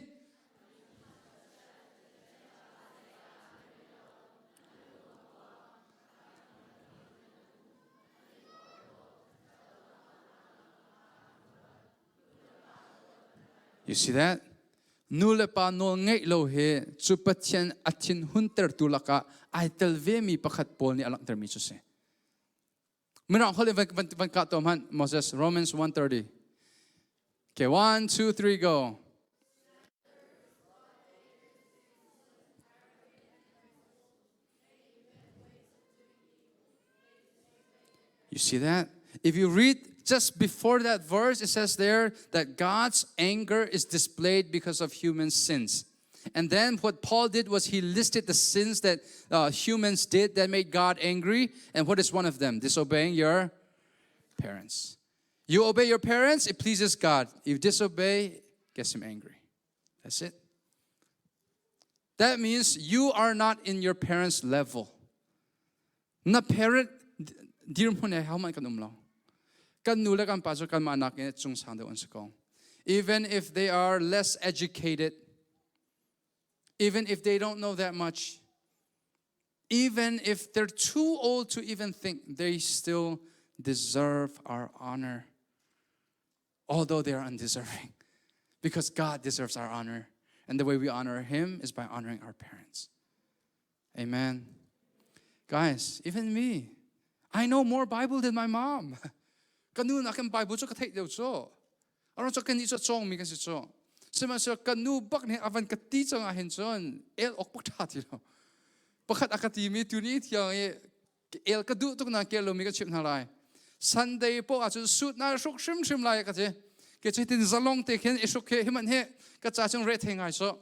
You see that? Nu le pa nawl ngeih lo hi cu Pathian a thin huntertu lakah ai tel vemi pakhat Paul nih a langhtermi cu si. Mirang holh in van, van kah to hmanh Moses Romans 1:30. Okay, one, two, three, go. You see that? If you read just before that verse, it says there that God's anger is displayed because of human sins. And then what Paul did was he listed the sins that humans did that made God angry. And what is one of them? Disobeying your parents. You obey your parents, it pleases God. If you disobey, gets him angry. That's it. That means you are not in your parents' level. Na parent dirhmun he hohmanh kan um lo. Kan nu le kan pa cu kanmah nakin cung sang deuh an si ko. Even if they are less educated, even if they don't know that much, even if they're too old to even think, they still deserve our honor, although they are undeserving, because God deserves our honor. And the way we honor Him is by honoring our parents. Amen. Guys, even me, I know more Bible than my mom. Ka nu nakin Bible cu ka theih deuh cu. Aron cu kan nih cu cawngmi kan si cu. Sihmanhsehlaw ka nu bak nih a van ka ti cang ah hin cun el awk bak ṭha ti lo. Pakhat a ka timi tuni thiang i el ka duh tuk na kel lomi ka chimh hna lai. Sunday poh ahcun suit na hruk hrimhrim lai ka ti. Ke cu hitin zalong te khin i hruk he himan he ka ca chung re thei ngai so.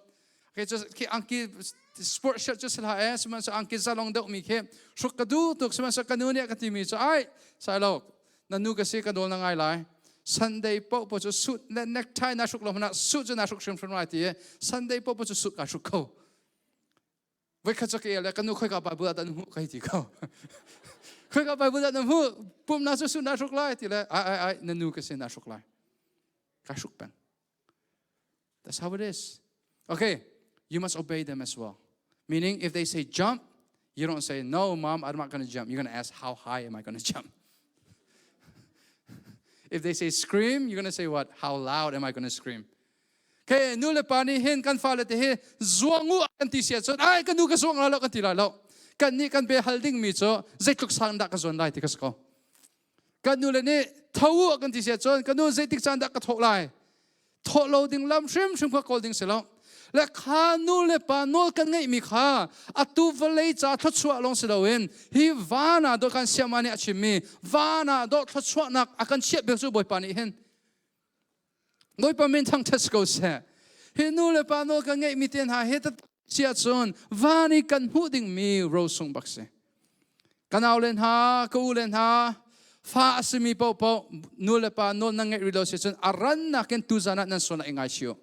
Ke cu khi angki sport shirt cu sila e sihmanhsehlaw angki zalong deuh mi khi hruk ka duh tuk sihmanhsehlaw ka nu nih a ka timi cu ai sai lo na nu ka si ka dawl na ngai lai Sunday poh po cu suit le necktie na hruk lo hmanh ah suit cu na hruk hrimhrim lai ti i Sunday poh po cu suit ka hruk kho. Voikhat cu ka el le ka nu khoika Bible ah dah na hmuh ka hei ti ko. Khoika Bible dah na hmuh pumnak cu suit na hruk lai ti le ai ai ai na nu ka si na hruk lai. Ka hruk peng. That's how it is. Okay, you must obey them as well. Meaning if they say jump, you don't say, no, mom, I'm not going to jump. You're going to ask, how high am I going to jump? if they say scream, you're going to say what? How loud am I going to scream? Okay, nu le pa nih hin kan fale te hi zuang u kan ti sia cun ai ka nu ka zuang la lo kan ti lai lo kan nih kan be hal ding mi cu zeitluk sang dah ka zuan lai ti ka si ko kan nu le nih tho u kan ti sia cun ka nu zeitik caan dah ka thawh lai thawh lo ding lam hrimhrim kha kawl ding si lo le kha nu le pa nawl kan ngeihmi kha atu vawlei ca thluachuah lawng si loin hi van ah dawh kan siama nih a chimmi van ah dawh thluachuahnak a kan chiah bik cu Bawipa nih hin Bawipa min thangṭhat si ko seh. Hi nu le pa nawl kan ngeihmi te hna he sia cun van i kan hmuh dingmi rosung bak si. Ka nau le hna, ka u le hna, fa a simi paohpaoh nu le pa nawl nan ngeih rih lo si cun a rannak in tuzan ah nan sual ah i ngaichih u.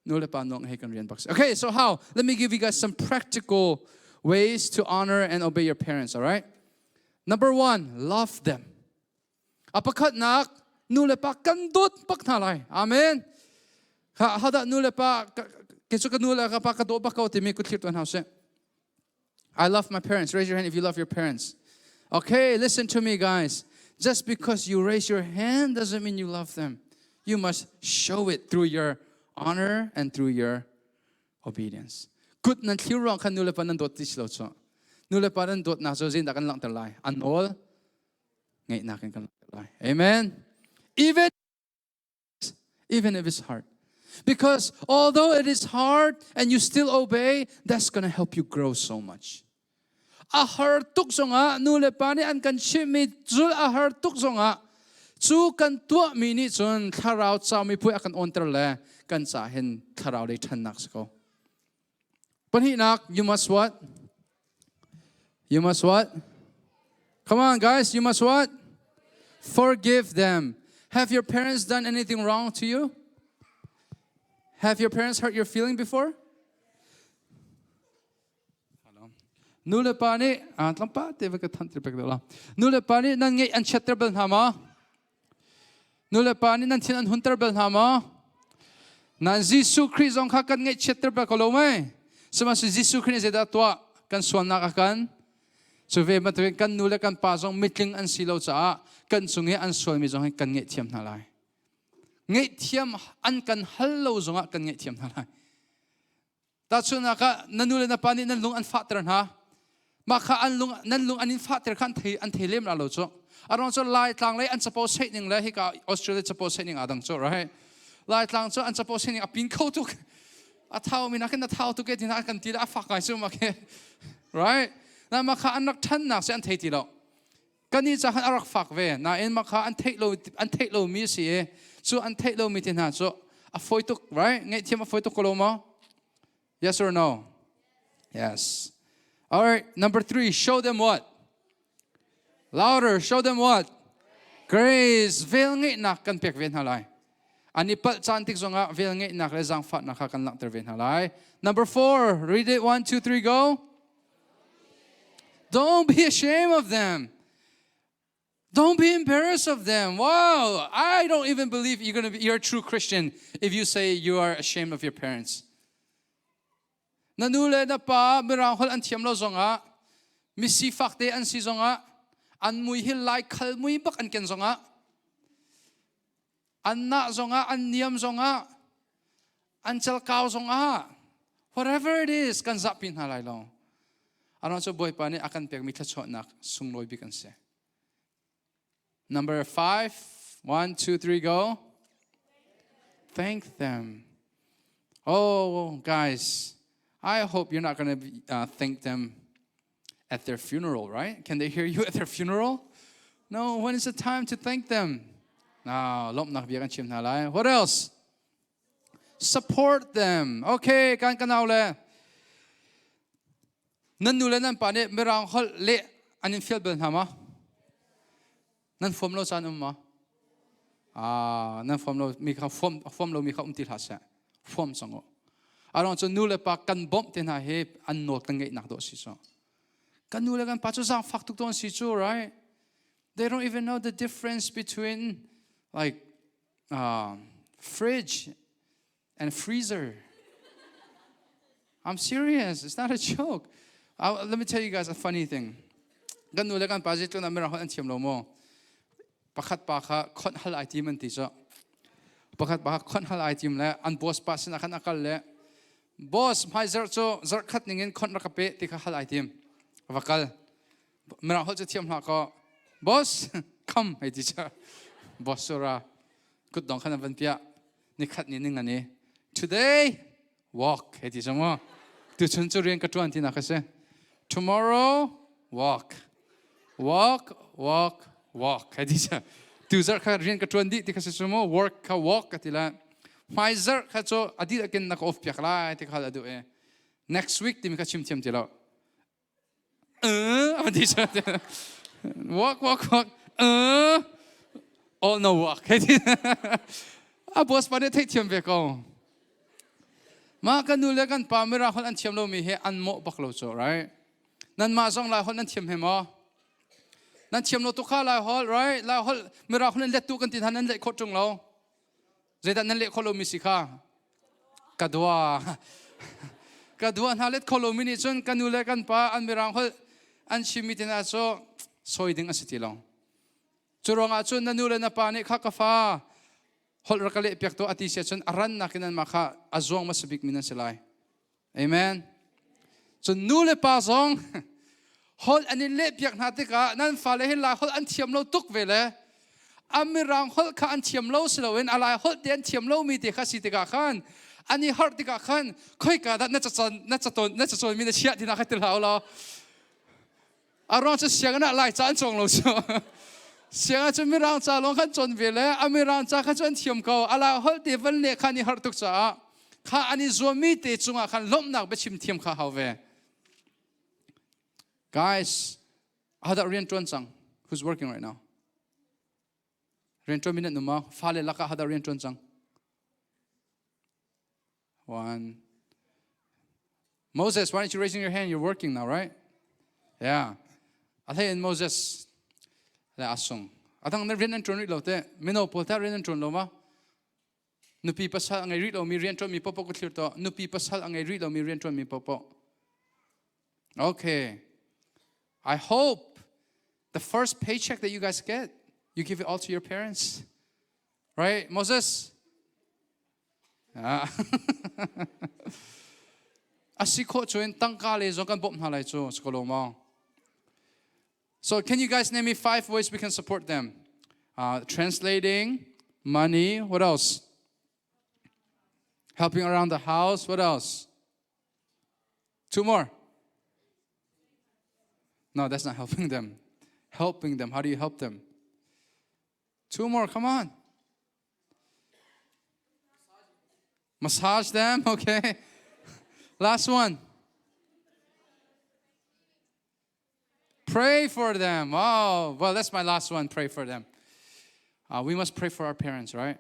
Nu le pa nawl he kan rian bak si. Okay, so how? Let me give you guys some practical ways to honor and obey your parents, all right? Number one, love them. A pakhatnak nu le pa kan dawt bak hna lai. Amen. Ha hadah nu le pa. Kei cu ka nu le ka pa ka daw bak ko timi kut thlir tuah hna usih. I love my parents. Raise your hand if you love your parents. Okay, listen to me, guys. Just because you raise your hand doesn't mean you love them. You must show it through your honor and through your obedience. Kut nan thlir ruang khan nulepa nan dawt ti si lo cu. Nulepa nan dawtnak cu zeidah kan langhter lai? An nawl ngeihnak in kan langhter lai. Amen. Even even if it's hard. Because although it is hard and you still obey, that's going to help you grow so much. A har tuk zongah nu le pa nih an kan chimhmi zul a har tuk zongah cu kan tuahmi nih cun thlarau caumi puai a kan awnter le kan ca hin thlarau lei ṭhannak si ko. Pahnihnak, you must what? You must what? Come on, guys, you must what? Forgive them. Have your parents done anything wrong to you? Have your parents hurt your feeling before? Nu le pa nih tlawmpal te va ka than tir pek deuh la. Nu le pa nih nan ngeih an chiatter bal hna maw? Nu le pa nih nan thin an hunter bal hna maw? Nan Jesuh Khrih zong kha kan ngaihchiatter bal ko lo mei? Sihmanhsehlaw Jesuh Khrih nih zeidah tuah? Kan sualnak a kan cu ve bantukin kan nu le kan pa zong mitling an si lo caah kan cung i an sualmi zong hi kan ngaihthiam hna lai. Ngaihthiam an kan hal lo zongah kan ngaihthiam hna lai. Tahchunhnak ah na nu le na pa nih nan lung an fahter hna. Mah kha an lung nan lung an in fahter kha an thei an thei lem la lo cu. A ruang cu Laitlang lei an capo seih ning le hika Australia capo seih ning aa dang cu right. Laitlang cu an capo seih ning a pin kho tuk. A thau mi nakin a thau tuk e ti hna kan ti le a fak ngai cu mah khi. Right? Na mah kha an rak ṭhannak si an thei ti lo. Kan i ca khan a rak fak ve. Nain mah kha an theih lo an theih lomi a si i cu an theih lomi te hna cu a fawi tuk, right? Ngaihthiam a fawi tuk ko lo maw? Yes or no? Yes. All right, number three, show them what? Louder, show them what? Grace. Vel ngeihnak kan pek ve hna lai. An i palh caan tik zongah vel ngeihnak le zaangfahnak kha kan langhter ve hna lai. Number four, read it. One, two, three, go. Don't be ashamed of them. Don't be embarrassed of them. Wow, I don't even believe you're gonna be you're a true Christian if you say you are ashamed of your parents. Na nu le na pa mirang holh an thiam lo zongah mi sifak te an si zongah an mui hi lai khal mui bak an ken zongah an nah zongah an niam zongah an calkau zongah whatever it is kan zahpi hna lai lo aron cu bawipa nih a kan pekmi thluachuahnak sunglawi bik an si number 5 1 2 3 go thank them oh guys I hope you're not going to thank them at their funeral, right? Can they hear you at their funeral? No, when is the time to thank them? No, lawmhnak bia kan chim hna lai. What else? Support them. Okay, kan kanau le. Nan nu le nan pa nih mirang holh leh an in fial bal hna ma? Nan fom lo caan um ma? Ah, nan fom lo mi kha fom fom lo mi kha um ti hlah seh. Fom cang u. Arong cu nu le pa kan bawmh te hna hi an nawl kan ngeihnak dawh si cu. Kan nu le kan pa cu zaangfak tuk tawn si cu, right? They don't even know the difference between like fridge and freezer. I'm serious. It's not a joke. Let me tell you guys a funny thing. Kan nu le kan pa zeitluk na mirang holh an thiam lo maw? Pakhat pa kha khonh hal ai tim an ti cu. Pakhat pa kha khonh hal ai tim le an boss pa sinah khan a kal le boss hmai zarh cu zarh khat ningin khonh rak ka pe ti kha hal ai tim. Va kal. Mirang holh cu thiam hlah kaw boss come hei ti cu. Boss cu ra kutdong khan an van piah. Nikhat ni ning ani. Today walk hei ti cu mu. Tuchun cu rian ka ṭuan tinak a si. Tomorrow walk. Walk, walk, walk hei ti cu. Tu zarh kha rian ka ṭuan dih ti kha si cu mu. Work kha walk ka ti la. Hmai zarh kha cu a dihlak in na ka off piak lai ti kha a duh i. Next week timi kha chim thiam ti lo. A ti cu. Walk, walk, walk. All no walk. Hei ti. A boss pa nih theihthiam ve ko. Mah kan nu le kan pa mirang holh an thiam lomi hi an mawh bak lo cu, right? Nanmah zong Lai holh nan thiam he maw? Nan thiam lo tuk kha Lai holh, right? Lai holh mirang holh in let tu kan ti hna nan leh khawh ṭung lo. Zeidah nan leh khawh lomi si kha? Ka dua. Ka dua hna let kho lomi nih cun ka nu le kan pa an mirang holh an chimmi te hna cu sawi ding a si ti lo. Cu ruangah cun na nu le na pa nih kha ka fa holh rak ka leh piak tuah a ti si ahcun a rannak in anmah kha a zuang hmasa bikmi nan si lai. Amen. Cun nu le pa zong holh an in lehpiak hna tikah nan fale hi Lai holh an thiam lo tuk ve le a mirang holh kha an thiam lo si loin a Lai holh te an thiam lomi te kha si tikah khan an i harh tikah khan khoika dah na cacawn na cacawn na cacawnmi na chiah tinak kha ti hlah u law A ruang cu sianginn ah Lai ca an cawng lo cu. Sianginn cu Mirang ca lawng khan cawn ve le a Mirang ca kha cu an thiam ko. A lai holh te van le kha an i harh tuk caah kha an i zuammi te cungah khan lawmhnak biachim thiam kha hau ve. Guys, ahodah rian ṭuan cang? Who's working right now? Rian ṭuan mi nan um maw? Fale lakah ahodah rian ṭuan cang? One. Moses, why aren't you raising your hand? You're working now, right? Yeah. A hlei in Moses le asung. Adang na rian an ṭuan rih lo te. Mino pawl ta rian an ṭuan lo ma? Nupi pasal a ngei rih lomi rian ṭuan mi popo ka thlir to. Nupi pasal a ngei rih lomi rian ṭuan mi popo. Okay. I hope the first paycheck that you guys get, you give it all to your parents. Right, Moses? A si khawh cun tangka le zong kan bawmh hna lai cu si ko lo maw? So can you guys name me five ways we can support them? Translating, money, what else? Helping around the house, what else? Two more. No, that's not helping them. Helping them. How do you help them? Two more, come on. Massage them, okay. Last one. Pray for them. Oh, well, that's my last one. Pray for them. We must pray for our parents, right?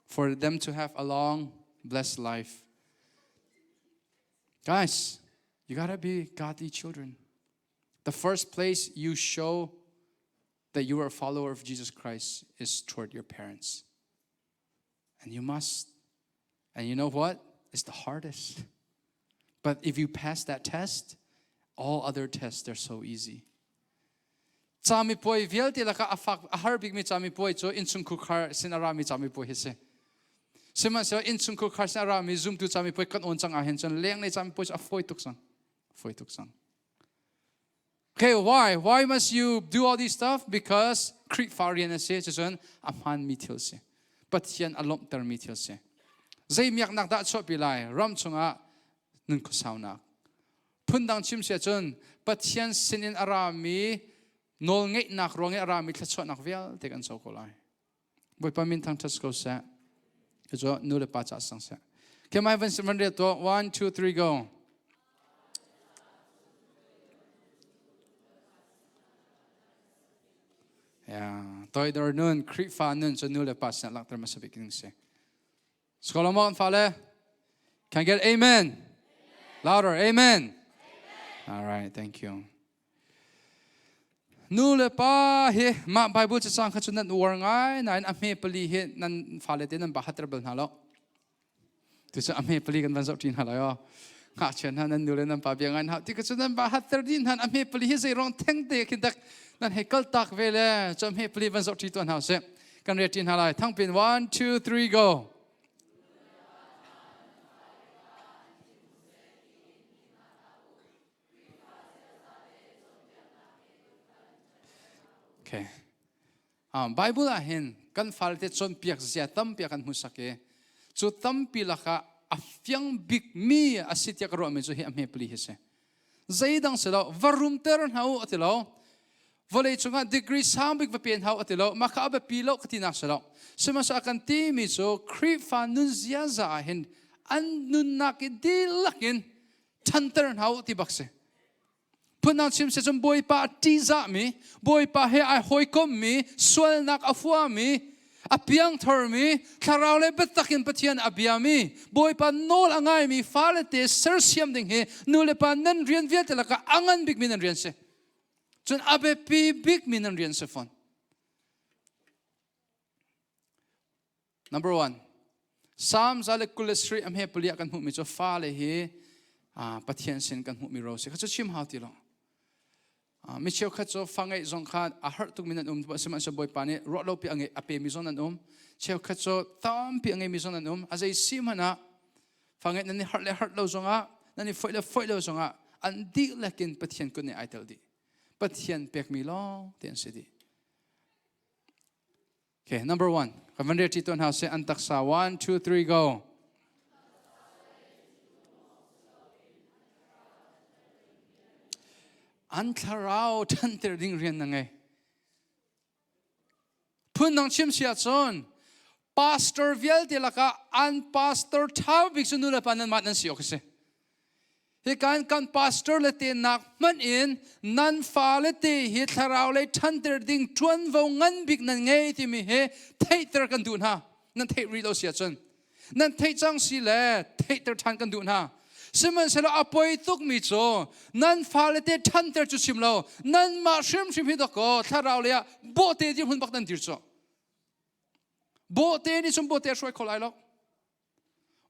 For them to have a long, blessed life. Guys, you gotta be godly children. The first place you show that you are a follower of Jesus Christ is toward your parents. And you must. And you know what? It's the hardest. But if you pass that test, all other tests, they're so easy. Camipuai vialte lakah a fak a har bikmi camipuai cu innchungkhar khar sin a rami camipuai hi si. Sihmanhsehlaw innchungkhar khar sin a rami zumtu camipuai kan awn cang ahhin cun lenglei camipuai cu a fawi tuk cang. Fawi tuk cang. Okay, why? Why must you do all these stuff? Because Khrihfa rian a si, cucun a hmaanmi thil si. Pathian a lawmhtermi thil si. Zei miaknak dah chuahpi lai? Ram chungah nun khuasaunak. Phundang chim si ahcun Pathian sinin a rami nawlngeihnak ruang i a rami thluachuahnak vialte kan co ko lai. Bawipa min thangṭhat ko seh. Cu nu le pa ca sang seh. Okay, mai van van rel tuah. One, two, three, go. Yeah, toidor nun, Khrihfa nun cu nu le pa sinah langhter hmasa bik ding si. Skolomon fale, can I get amen? Louder, amen. All right, thank you. Nu le pa hi mah Bible cacang kha cu nan uar ngai nain a hme pali hi nan fale te nan ba hatter bal hna lo. Tucu a hme pali kan van zoh ṭi hna lai aw. Ngakchia hna nan nu le nan pa bia ngai hna ti ka cu nan ba hatter dih hna a hme pali hi zei rong theng te khin tak nan hei kal tak ve le cu a hme pali van zoh ṭi tuah hna usih. Kan re ṭi hna lai. Thangpin 1 2 3 go. Okay. Bible ah hin kan fale te cawnpiak zia tampi a kan hmuhsak i cu tampi lakah a fiang bikmi a si tiah ka ruahmi cu hi a hme pali hi si. Zeidang si lo, va rumter hna u a ti lo. Vawlei cungah degree sang bik va pen hau a ti lo. Mah kha a biapi lo ka tinak si lo. Sihmanhsehlaw a kan timi cu Khrihfa nun ziaza ah hin an nunnak i dihlak in ṭhanter hna u ti bak si. Phundang chim si cun Bawipa a ṭihzahmi, Bawipa he ai hawikommi, sualnak a huami, a piangtharmi, thlarau le biatak in Pathian a biami, Bawipa nawl a ngaimi fale te sersiam ding hi nu le pa nan rian vialte lakah a ngan bikmi nan rian si. Cun a biapi bikmi nan rian si fawn. Number one, Psalm 123 a hme pali ah kan hmuhmi cu fale hi Pathian sin kan hmuhmi ro si. Kha cu chim hau ti lo. Mi cheukhat cu fa ngeih zong kha a harh tukmi nan um. Sihmanhsehlaw Bawipa nih ruah lopi a ngeih a pemi zong nan um. Cheukhat cu tampi a ngeimi zong nan um. A zei si hmanh ah fa ngeih nan i harh le harh lo zongah nan i foih le foih lo zongah an dihlak in Pathian kut nih ai tel dih. Pathian pekmi lawng te an si dih. Okay, number one. Kan van rel tuan hna seh an taksa. One, two, three, go. An thlarau ṭhanter ding rian na ngei. Phundang chim si ahcun pastor vialte lakah an pastor ṭha bik cu nu le pa nan mah nan si awk a si. Hi kan kan pastor le te nak hmanh in nan fale te hi thlarau lei ṭhanter ding ṭuanvo ngan bik nan ngei timi hi theihter kan duh hna. Nan theih rih lo si ahcun. Nan theih cang si le theihter ṭhan kan duh hna. Sihmanhsehlaw a poi tukmi cu nan fale te ṭhanter cu chim lo nanmah hrimhrim hi dawkaw thlarau lei ah bawhte dirhmun bak nan dir cu. Bawhte nih cun bawhte a hruai kho lai lo.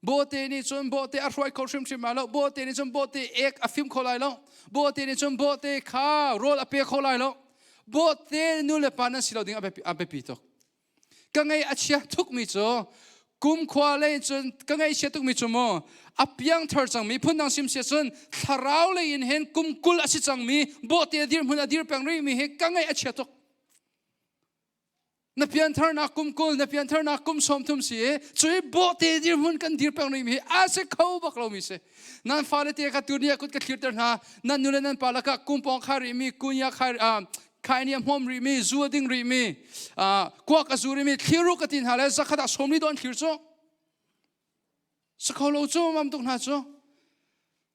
Bawhte nih cun bawhte a hruai kho hrimhrim lai lo. Bawhte nih cun bawhte ek a fim kho lai lo. Bawhte nih cun bawhte kha rawl a pe kho lai lo. Bawhte nu le pa nan si lo ding a biapi tuk. Ka ngei a chia tukmi cu kumkhua lei cun ka ngaihchia tukmi cu mu a piangthar cangmi phundang sim sia cun thlarau lei in hin kum 20 a si cangmi bawhte dirhmun a dir peng rihmi hi ka ngaih a chia tuk. Na piantharnak kum 20, na piantharnak kum 30 si i cui bawhte dirhmun kan dir peng rihmi hi a si kho bak lomi si. Nan fale te kha tuni ah kut ka thlirter hna. Nan nu le nan pa lakah kumpawng khai rihmi, kunya khai khai nih a hmawm rihmi, zu a ding rihmi, kuak a zu rihmi, thliru ka ti hna le zakhat ah 40 dawn thlir cu. Si kho lo cu mam tuk hna cu.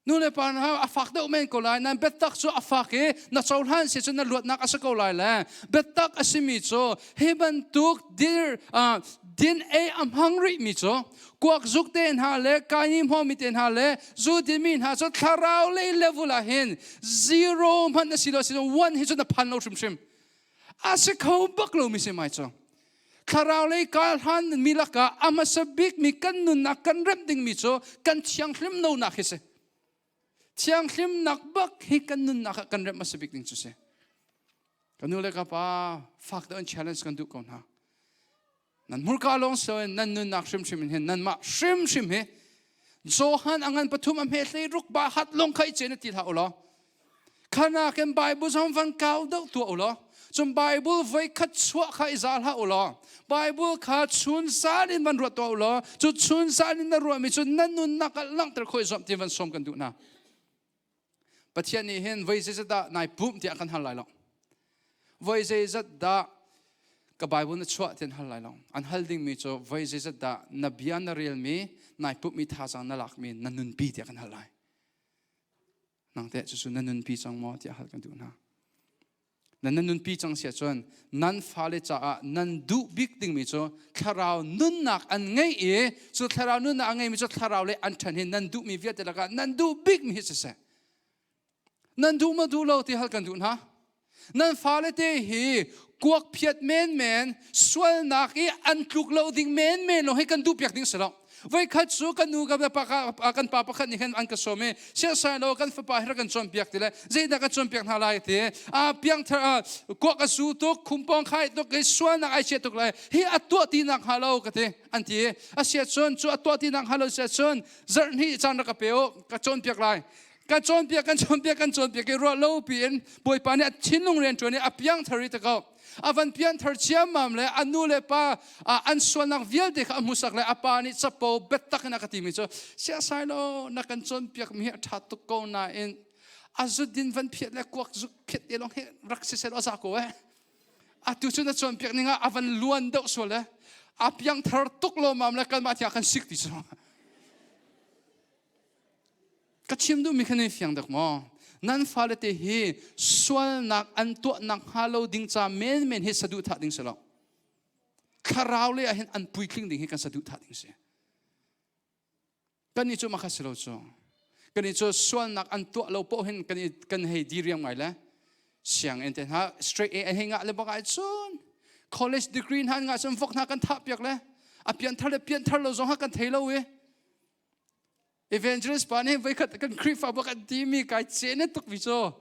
Nu le pa hna a fak deuh men ko lai nan biatak cu a fak i na cohlan si cun na luatnak a si ko lai le biatak a simi cu hi bantuk dir din ei a hmang rihmi cu kuak zuk te hna le kaini hmawmi te hna le zu dinmi hna cu thlarau lei level ah hin zero hmanh na si lo si one hi cu na phan lo hrimhrim a si kho bak lomi si mai cu thlarau lei kal hlan mi lakah a hmasa bik mi kan nunnak kan remh dingmi cu kan thianghlim lonak hi si thianghlimnak bak hi kan nunnak ah kan remh hmasa bik ding cu si ka nu le ka pa fak deuh in challenge kan duh ko hna nan hmurka lawng siloin nan nunnak hrimhrim in hin nanmah hrimhrim hi Johan a ngan pathum a hme hlei ruk ba hat lawng kha i cen ti hlah u law khana kan Bible zong van kau deuh tuah u law cun Bible voi khat chuah kha i za hlah u law Bible kha chun zan in van ruat tuah u law cu chun zan in na ruahmi cu na nunnak ah langhter khawh i zuam ti van sawm kan duh hna Pathian nih hin voi zeizat dah nai pumh tiah kan hal lai lo. Voi zeizat dah ka Bible na chuah tiah an hal lai lo. An hal dingmi cu voi zeizat dah na bia na relmi, nai pumhmi thazaang na lakmi na nunpi tiah kan hal lai. Nang teh cucu na nunpi cang maw tiah hal kan duh hna. Nan nan nunpi cang si ahcun nan fale caah nan duh bik dingmi cu thlarau nunnak an ngei i cu thlarau nunnak a ngeimi cu thlarau le an ṭhan hi nan duhmi vialte lakah nan duh bikmi hi siseh. Nan duh maw duh lo ti hal kan duh hna. Nan fale te hi kuak phiat menmen sualnak i an tluk lo ding menmen lo hi kan duh piak ding si lo. Voikhat cu kan nu kan pa kan pa pakhat nih khan an ka sawm i siasai lo kan fapa hi rak kan cawnpiak ti le zeidah ka cawnpiak hna lai ti a piangthar kuak a su tuk khumpong khai tuk i sualnak ai chia tuk lai hi a tuah ti nak hnga lo ka ti an ti a sia cun cu a tuah ti nak hnga lo sia cun zarh hnih caan rak ka pe u ka cawnpiak lai kan cawnpiak kan cawnpiak kan cawnpiak i ruah lo piin Bawipa nih a thinlung rian ṭuan i a piangthar i ta ko a van pianthar ciammam le a nu le pa an sualnak vialte kha a hmusak le a pa nih capo biatak in a ka timi cu siasai lo na kan cawnpiak mi hi a ṭha tuk ko nain a zut din van phiat le kuak zuk phiat te lawng hi rak si sel a za ko eh atu cu na cawnpiak ning ah a van luan deuh sual le a piangthar tuk lo mam le kanmah tiah kan sik ti cu Ka chim duhmi kha nan fiang dek maw? Nan fale te hi sualnak an tuahnak hnga lo ding ca menmen hi saduhthah ding si lo. Thlarau le ah hin an puitling ding hi kan saduhthah ding si. Kan nih cu makha si lo cu. Kan nih cu sualnak an tuah lo poh hin kan kan hei diriam ngai le sianginn te hna straight A an hei ngah le bak ai cun college degree hna an ngah cun vok hna kan thah piak le. A pianthar le pianthar lo zong ha kan thei lo i. Evangelist pa nih voikhat kan Khrihfabu kan timi kai ce tuk vi cu.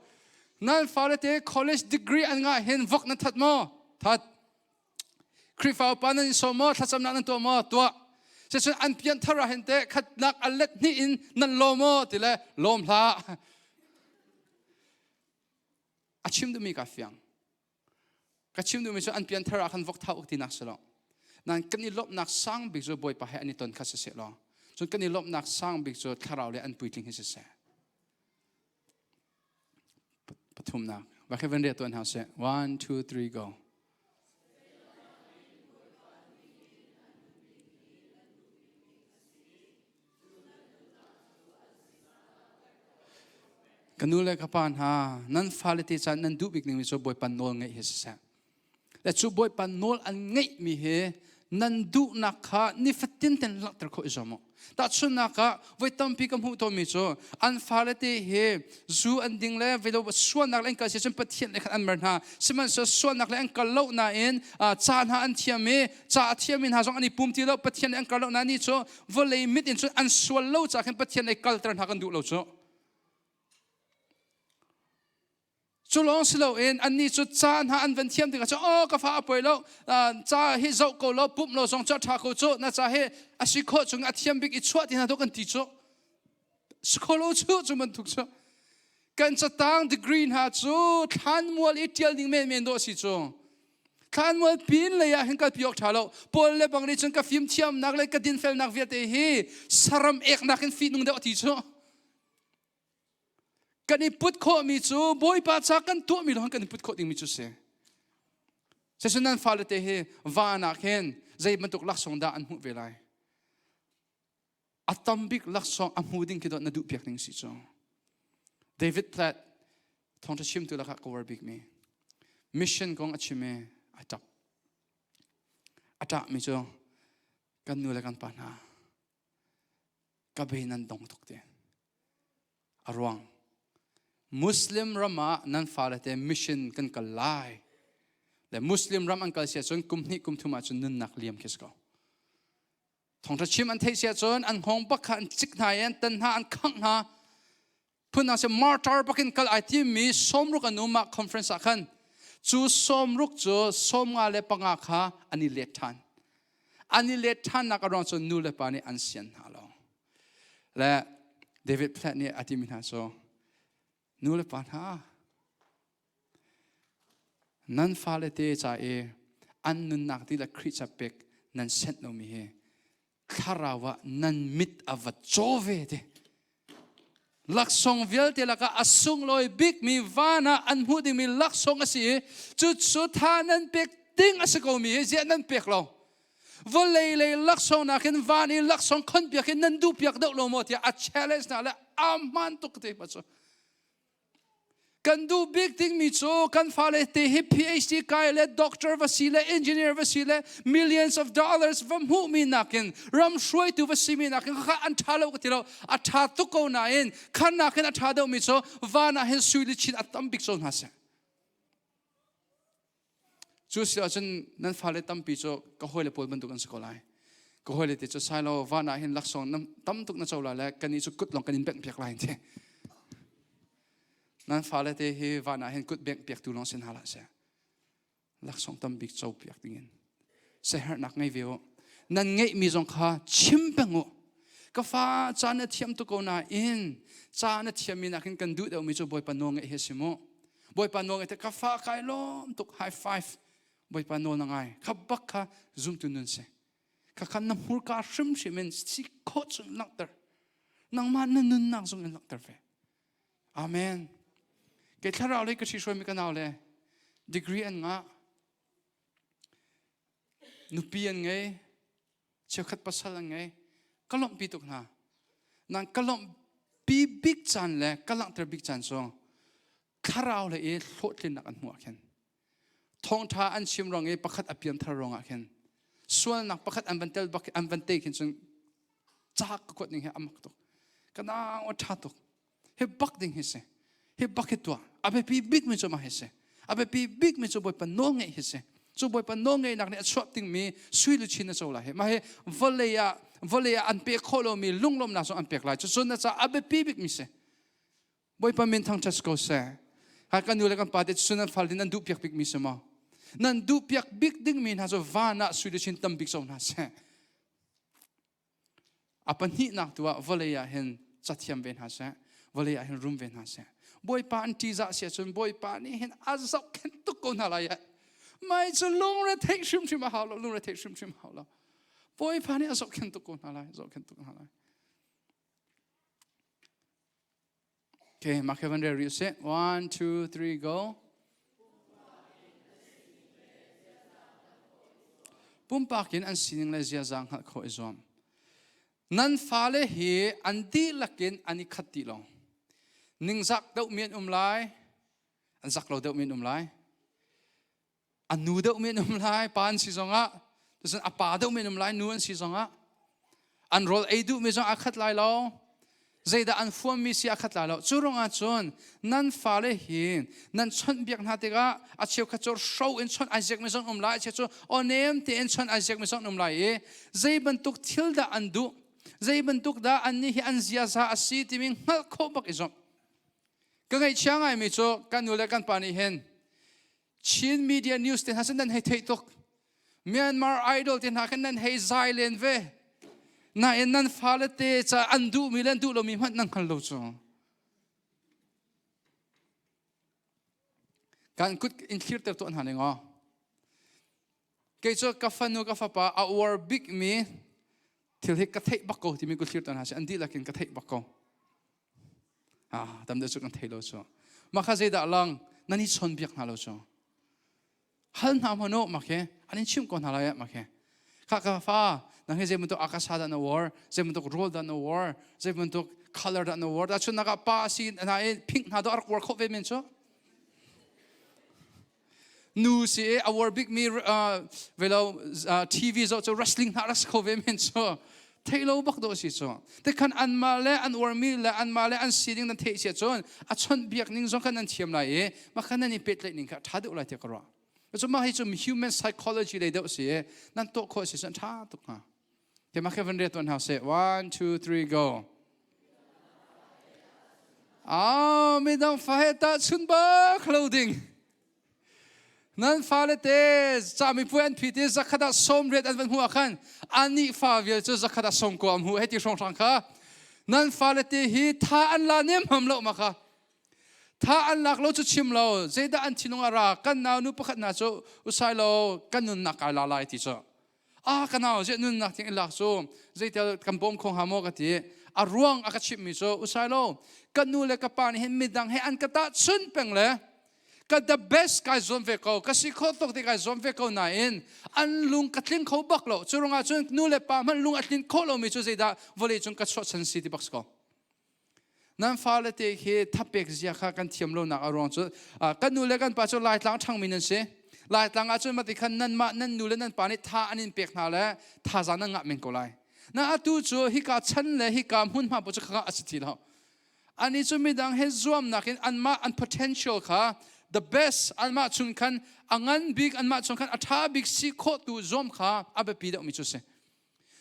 Nan fale te college degree an ngah hin vok nan that maw? That. Khrihfa upa nan in sawm maw? Thlacamnak nan tuah maw? Tuah. Cucun an pianthar ah hin teh khatnak a let hnih in nan lawm maw? Ti le lawm hlah. A chim duhmi ka fiang. Ka chim duhmi cu an pianthar ah khan vok thau uk tinak si lo. Nan kan i lawmhnak sang bik cu Bawipa he an i ton kha si seh law. Cun kan i lawmhnak sang bik cu thlarau le an puitling hi si seh. Pathumnak. Va khe van riah tuan hau seh. One, two, three, go. Ka nu le ka pa hna, nan fale te caan nan duh bik ning cu Bawipa nawl ngeih hi siseh. Le cu Bawipa nawl an ngeihmi hi nan duhnak kha nifatin ten langhter khawh i zuam u. Tahchunhnak ah voi tampi ka hmuh tawnmi cu an fale te hi zu an ding le velo sualnak le an kal si cun Pathian le khan an mer hna. Sihmanhsehlaw sualnak le an kal lo nain ca hna an thiam i ca a thiammi hna zong an i pum ti lo Pathian le an kal lo na ni cu vawlei mit in cun an sual lo ca khin Pathian lei kalter hna kan duh lo cu. Cu lawng si loin annih cu ca hna an van thiam tikah cun aw ka fa a poi lo ca hi zoh ko law pumh lo zong cu a ṭha ko cu na ca hi a si khawh chung a thiam bik i chuah ti hna dawh kan ti cu si kho lo cu cu bantuk cu kan catang degree hna cu thlanmual i ṭial ding menmen dawh a si cu thlanmual pin lei ah hin kalpi awk ṭha lo Paul le bang nih cun ka fimthiamnak le ka dinfelnak vialte hi saram eknak in fihnung deuh a ti cu Kan i put khawhmi cu Bawipa ca kan tuahmi lawng kan i put khawh dingmi cu si. Cucu nan fale te hi van ah khin zei bantuk laksawng dah an hmuh ve lai? A tam bik laksawng a hmu ding khi dawt na duh piak ding si cu. David Platt thawngṭha chimtu lakah ka uar bikmi mission kong a chim i a ṭap. A ṭahmi cu kan nu le kan pa hna ka bei nan dong tuk te. A ruang Muslim ram ah nan fale te mission kan kal lai. Le Muslim ram an kal sia cun kum hnih kum thum ah cun nunnak liam khi si ko. Thawngṭha chim an theih sia cun an hngawng bak kha an cik hna i an tan hna an khangh hna. Phun se martyr bakin kal ai timmi sawmruk an um ah conference ah khan cu sawmruk cu 55 kha an i let ṭhan. An i let ṭhannak a ruang cu nu le pa nih an sian hna lo. Le David Platt nih a timi hna cu nu le pa hna nan fale te ca i an nunnak dihlak Khrih ca pek nan senh lomi hi thlarau ah nan mit a va caw ve te. Laksawng vialte lakah a sunglawi bikmi van ah an hmuh dingmi laksawng a si i cucu tha nan pek ding a si komi hi ziah nan pek lo. Vawlei lei laksawng nakin van i laksawng khonpiak hi nan duhpiak deuh lo maw tiah a challenge hna le a hmaan tuk te pa cu. Kan duh bik dingmi cu kan fale te hi PhD kai le doctor va si le engineer va si le millions of dollars va hmuhmi nakin ram hruaitu va simi nakin kha an ṭha lo ka ti lo a ṭha tuk ko nain khan nakin a ṭha deuhmi cu van ah hin sui luchin a tam bik co hna seh. Cu si ahcun nan fale tampi cu ka hawile pawl bantuk an si ko lai. Ka hawile te cu sailo van ah hin laksawng tam tuk na co lai le kan nih cu kut lawng kan in bengh piak lai ti. Nan fale te hi van ah hin kut bengh piaktu lawng sin hna hlah seh. Laksawng tam bik co piak dingin siaherhnak ngei ve u. Nan ngeihmi zong kha chim peng u. Ka fa ca na thiam tuk ko nain ca na thiammi nakin kan duh deuhmi cu Bawipa nawl ngeih hi a si mu. Bawipa nawl ngeih ka fa kai lawm tuk high five. Bawipa nawl na ngai. Kha bak kha zumtu nun si. Kha khan na hmurka hrimhrim in si khawh chung langhter. Nangmah na nunnak zong in langhter ve. Amen. Kei thlarau lei ka hruai mi ka nau le degree an ngah. Nupi an ngei. Cheukhat pasal an ngei. Ka lawmhpi tuk hna. Nang ka lawmhpi bik caan le ka langhter bik caan cu thlarau le i hlawhtlinnak an hmuh ah khin thawngṭha an chim ruang i pakhat a pianthar ruang ah khin sualnak pakhat an van tel bak an van te khin cun ca ka kuat ning hi a mak tuk ka nau a ṭha tuk hi bak ding hi si hi bak hi tuah a biapi bik mi cu mah hi si a biapi bik mi cu Bawipa nawl ngeih hi si. Cu Bawipa nawlngeihnak nih a chuah dingmi sui luchin na co lai. Mah hi vawlei ah vawlei ah an pek khawh lomi lunglawmhnak zong an pek lai. Cucu na caah a biapi bikmi si. Bawipa min thangṭhat ko seh. Ha kan nu le kan pa te cu nan fal nan duh piak bikmi si maw? Nan duh piak bik dingmi hna cu van ah sui luchin tam bik co hna seh. A pahnihnak tu ah vawlei ah hin cathiam ve hna seh, vawlei ah hin rum ve hna seh. Bawipa an ṭihzah si ahcun Bawipa nih hin a zohkhenh tuk ko hna lai. Mai cu lungre theih hrimhrim a hau lo, lungre theih hrimhrim a hau lo. Bawipa nih a zohkhenh tuk ko hna lai, zohkhenh tuk hna lai. Okay, mah kha van rel rih usih. One, two, three, go. Pumpak in an sining le ziaza hngalh khawh i zuam. Nan fale hi an dihlak in an i khat dih lo. Ningzak deuhmi an um lai, an zak lo deuhmi an um lai. A nu deuhmi an um lai, pa an si zongah, cun a pa deuhmi an um lai, nu an si zongah. An rawl ei duhmi zong aa khat lai lo. Zeidah an fuammi si a khat lai lo. Cu ruangah cun nan fale hi nan chawnhbiak hna tikah a cheukhat cu hro in chawnh ai ziakmi zong um lai, a cheu cu aw nem tein chawnh ai ziakmi zong um lai i zei bantuk thil dah an duh, zei bantuk dah annih hi an ziaza a si timi hngalh khawh bak i zuam. Ka ngaihchia ngaimi cu kan nu le kan pa nih hin Chin media news te hna cu nan hei theih tuk. Myanmar Idol te hna khan nan hei zai len ve. Nain nan fale te ca an duhmi le an duh lomi hmanh nan hngal lo cu. Kan kut in thlirter tuah hna ning aw. Kei cu ka fanu ka fapa a uar bikmi thil hi ka theih bak ko timi ku thlir tuah hna si an dihlak in ka theih bak ko. Ah, tam deuh cu kan thei lo cu. Mah kha zeidah lang nan i chawnbiak hna lo cu. Hal hna hmanh u mah khi an in chimh ko hna lai mah khi. Kha ka fa nang hi zei bantuk akasa dah na war, zei bantuk rawl dah na war, zei bantuk color dah na war. Da chun nak ah pa si na i pink hna do a rak war kho ve men cu. Nu si i a war bikmi velo TV zoh cu wrestling hna rak si kho ve men cu theih lo bak dawh si cu tikhan anmah le an uarmi le anmah le an sining nan theih sia cun a chawnh biak ning zong khan nan thiam lai i mah khan nan i pehtlaih ning kha ṭha deuh lai tiah ka ruah cu mah hi cu human psychology lei deuh si i nan tuah khawh si cun ṭha tuk hnga te mah kha van riat tuan hau seh one two three go Ah, midang fa he tahchun bak lo ding. Nan fale te camipuai an phit i zakhat ah 80 an van hmuh ah khan anih fa vial cu zakhat ah 90 an hmu hei ti hrawnghrang kha. Nan fale te hi tha an la nemham lo ma kha. Tha an lak lo cu chim lo zeidah an thinlung a ra kan nau nu pakhat hna cu usai lo kan nunnak kai la lai ti cu. Ah ka nau ziah nunnak thing i lak cu zeitel kan bawm kho hnga maw ka ti a ruang a ka chimhmi cu usai lo ka nu le ka pa nih hin midang he an ka tahchun peng le ka the best kai zuam ve ko ka si kho tuk ti kai zuam ve ko nain an lung ka tling kho bak lo cu ruangah cun nu le pa hmanh lung a tlin khawh lomi cu zeidah vawlei cung ka chuahchan si ti bak si ko Nan fale te khi thapek zia kha kan thiam lonak a ruang cu kan nu le kan pa cu Laitlang ṭhangmi nan si. Laitlang ah cun mati khan nanmah nan nu le nan pa nih tha an in pek hna le thazaang nan ngah men ko lai. Na atu cu hika chan le hika hmunhma paoh cu khaka a si ti lo. Ani cu midang he zuamnak in anmah an potential kha the best anmah chung khan a ngan bik anmah chung khan a ṭha bik si khawh tu zuam kha a biapi deuhmi cu si.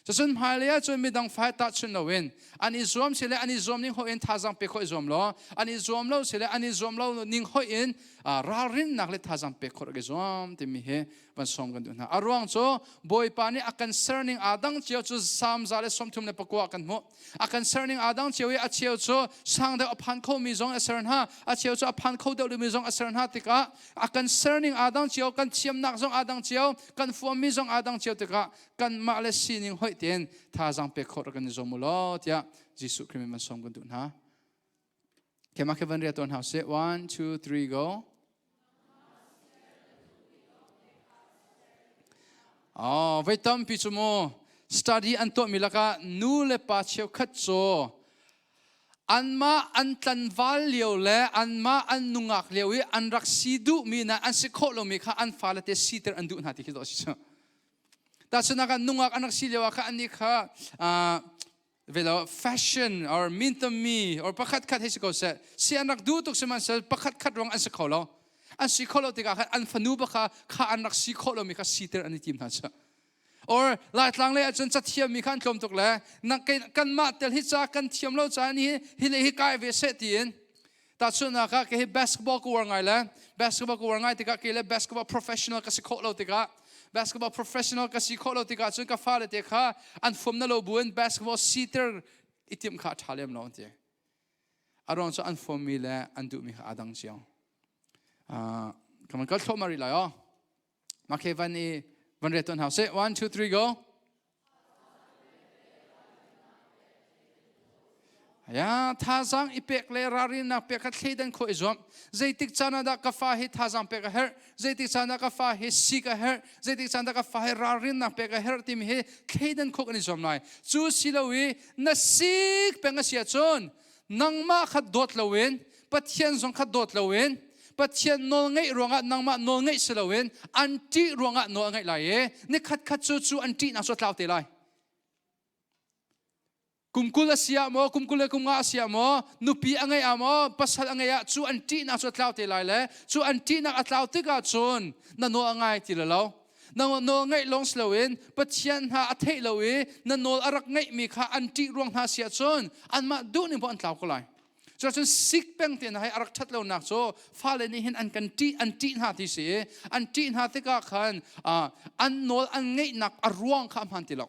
Cucun hmailei ahcun midang fa tahchunh loin an i zuam sile an i zuam ning hoih in thazaang pe khawh i zuam law an i zuam lo sile an i zuam lo ning hoih in ralrinnak le thazaang pek khawh rak i zuam timi hi van sawm kan duh hna. A ruang cu Bawipa nih a kan serning aa dang cio cu Salm 139 kan hmuh. A kan serning aa dang cio i a cheu cu sang deuh a phan khomi zong a ser hna, a cheu cu a phan kho deuh lomi zong a ser hna tikah a kan serning aa dang cio, kan thiamnak zong aa dang cio, kan fuammi zong aa dang cio tikah kanmah le sining hoih tein thazaang pek khawh rak kan i zuam u law tiah Jesuh Khrih min van sawm kan duh hna. Keimah khe van ria tuan hau seh. One, two, three, go. Oh, voi tampi cu mu study an tuahmi lakah nu le pa cheukhat cu Anmah an tlanval lio le anmah an nungak lio i an rak si duhmi na an si khawh lomi kha an fale te siter an duh hna ti khi dawh a si cu. Tahchunhnak ah nungak an rak si lio ah kha annih kha velo fashion or mintammi or pakhat khat hei si ko seh si an rak duh tuk sihmanhsehlaw pakhat khat ruang an si kho lo. An si khawh lo tikah khan an fanu bak kha kha an rak si khawh lomi kha siter an i tim hna cu. Or Laitlang lei ahcun cathiammi kha an tlawm tuk le kanmah tel hi ca kan thiam lo caan hi hi le hi kai ve seh tiin tahchunhnak ah kei hi basketball ka uar ngai le basketball ka uar ngai tikah kei le basketball professional ka si khawh lo tikah basketball professional ka si khawh lo tikah cun ka fale te kha an fuam na lo buin basketball siter i timh kha a ṭha lem lo an ti. A ruang cu an fuammi le an duhmi kha aa dang cio. Ka man kal thluahmah rih lai aw. Makhe van i van ret tuan hau seh. 1 2 3 go. Ya thazang i pek le ralrinnak pek kha thleidan khawh i zuam. Zeitik caan ah dah ka fa hi thazang pek a herh? Zeitik caan ah ka fa hi sik a herh? Zeitik caan dah ka fa hi ralrinnak pek a herh timi hi thleidan khawh kan i zuam lai. Cu si lo i na sik peng a si ahcun nangmah kha dawt loin Pathian zong kha dawt loin Pathian nawl ngeih ruangah nangmah nawl ngeih si loin an ṭih ruangah nawl a ngeih lai i nikhat khat cu cu an ṭihnak cu a tlau te lai. Kum 20 a si ah maw, kum 25 a si ah maw, nupi a ngeih ah maw, pasal a ngeih ah cu an ṭihnak cu a tlau te lai le cu an ṭihnak a tlau tikah cun na nawl a ngai ti lo. Na nawl ngaih lawng si loin Pathian hna a theih lo i na nawl a rak ngeihmi kha an ṭih ruang hna si ahcun anmah duh ning poh an tlau ko lai. Cuacun sik peng te hna hi a rak ṭhat lonak cu fale nih hin an kan ṭih an ṭih hna ti si i an ṭih hna tikah khan an nawl an ngeihnak a ruang kha a hmaan ti lo.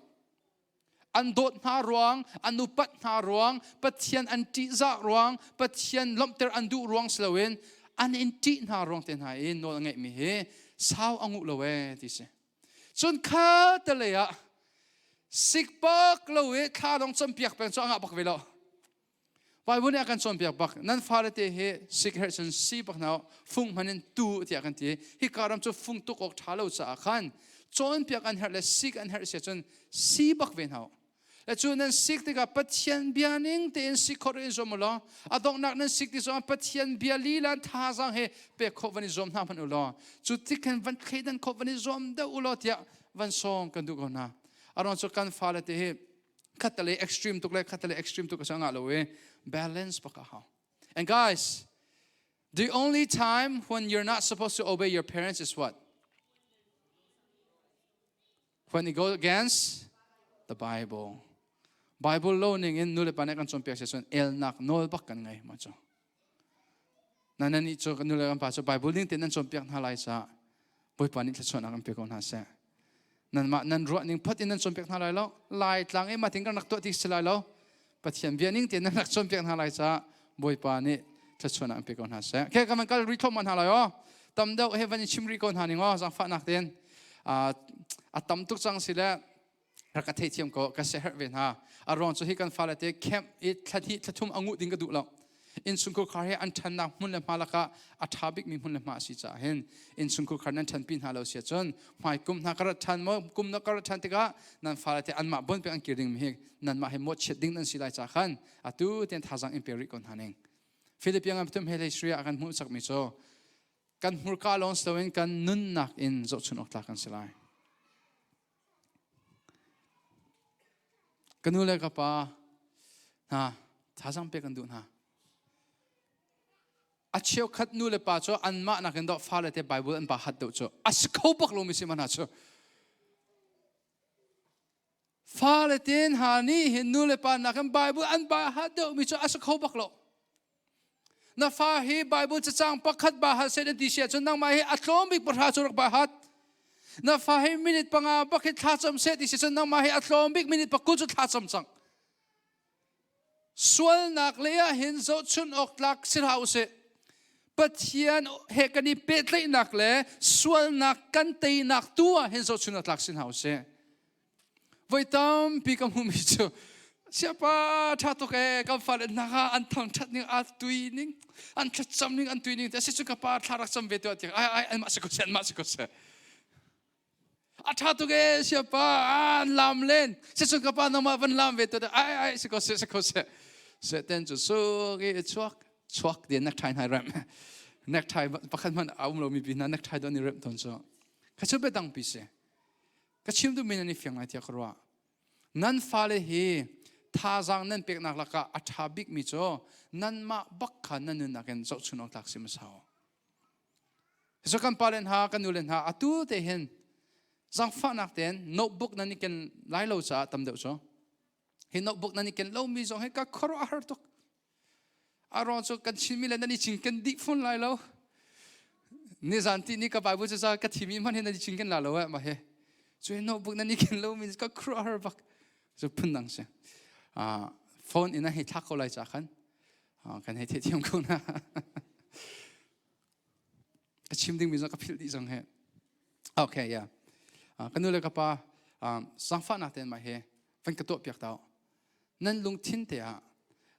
An dawt hna ruang, an upat hna ruang, Pathian an ṭihzah ruang, Pathian lawmhter an duh ruang si loin an in ṭih hna ruang te hna i nawl a ngeihmi hi sau a nguh lo ee ti si. Cun kha te lei ah sikpak lo i thla dong campiak peng cu a ngah bak ve lo. Bible nih a kan cawnpiak bak nan fale te hi sik herh cun si bak hna fung hman in tu tiah kan ti hi ka ram cu fung tuk awk ṭha lo caah khan cawnpiak an herh le sik an herh si cun si bak ve hna le cu nan sik tikah Pathian bia ning tein sik khawh in zuam u law a donghnak nan sik ti zong Pathian bia lila thazaang he pek khawh van i zuam hna hmanh u law cu tik khan van thleidan khawh van i zuam deuh u law tiah van sawng kan duh ko hna a ruang cu kan fale te hi khattalei extreme tuk le khattalei extreme tuk a ngah lo i balance bak a hau. And guys, the only time when you're not supposed to obey your parents is what? When it goes against the Bible. Bible lo ning in nu le pa nih kan cawnpiak si cun elnak nawl bak kan ngei ma cu. Na nan nih cu kan nu le kan pa cu Bible ning tein nan cawnpiak hna lai caah Bawipa nih thluachuahnak an pe ko hna seh. Nanmah nan ruah ning phot in nan cawnpiak hna lai lo. Lai tlang i matin kan rak tuah ti si lai lo. Pathian bia ning tein nan rak cawnpiak hna lai caah Bawipa nih thluachuahnak an pe ko hna seh. Okay, kan van kal rih thluahmah hna lai aw. Tam deuh he van i chim rih ko hna ning aw, zaangfahnak tein. A tam tuk cang si le rak ka theithiam ko ka siaherh ve hna a ruang cu hi kan fale te camp i thla hnih thla thum a nguh ding ka duh lo innchungkhar khar hi an ṭhannak hmun le hma lakah a ṭha bikmi hmun le hma a si caah hin innchungkhar khar nan ṭhanpi hna lo si ahcun hmai kum hna ka rat ṭhan maw kum na ka rat ṭhan tikah nan fale te anmah bon pek an kir ding mi hi nanmah hi mawhchiat ding nan si lai ca khan atu tian thazang in pe rih ko hna ning Philippian ngan pathum he hlei sri ah kan hmuh sakmi cu kan hmurka lawng si loin kan nunnak in zohchun awk tlak kan si lai. Ka nu le ka pa hna thazaang pek kan duh hna. A cheukhat nu le pa cu anmah nakin dawh fale te Bible an pa hat deuh cu a si kho bak lomi si mana cu. Fale te hna nih hin nu le pa nakin Bible an ba hat deuhmi cu a si kho bak lo. Na fa hi Bible cacang pakhat ba hat seh nan ti si ahcun nangmah hi a tlawm bik pahra cu rak ba hat. Na fa hi minute 5 bak hi thlacam seh ti si cun nangmah hi a tlawm bik minute 20 cu thlacam cang. Sualnak lei ah hin zohchun awk tlak si hlah usih. Pathian he kan i pehtlaihnak le sualnak kan teinak tu ah hin zohchun awk tlak si hna usih. Voi tampi ka hmuhmi cu siapa ṭha tuk ee kan fale hna kha an thangṭhat ning a tui ning an thlacam ning an tui ning te si cu ka pa thla rak cam ve tuah tiang ai ai anmah si ko seh anmah si ko seh a ṭha tuk ee siapa an lam len si cu ka pa nangmah van lam ve tuah ai ai si ko seh si ko seh seh ten cu suk i chuak chuak dien necktie hna rem necktie pakhat hmanh a um lomi pi hna necktie don i rem ton cu kha cu biadang pi si Ka chim duhmi nan i fiang lai tiah ka ruah. Nan fale hi thazaang nan peknak lakah a ṭha bikmi cu nanmah bak kha nan nunnak in zohchun awk tlak si hmasa u. So kan pale hna, kan nule hna atu te hin zangfahnak tein notebook nan i ken lai lo caah tam deuh cu. Hi notebook nan i ken lomi zong hi ka khuaruah a har tuk. A ruang cu kan Chinmi le nan i cinken dih fawn lai lo. Nizan ti ni ka Bible cu ka thimi hmanh hi nan i cinken la lo eh mah hi. Cu hi notebook nan i ken lomi ka khuaruah har bak. Cu phundang si. Phone in a hei thlak ko lai ca khan kan hei theithiam ko na. Ka chim dingmi zong ka philh dih zong he. Okay, yeah. Ka nu le ka pa sangfahnak tein mah hi van ka tuah piak tau. Nan lungthin te ah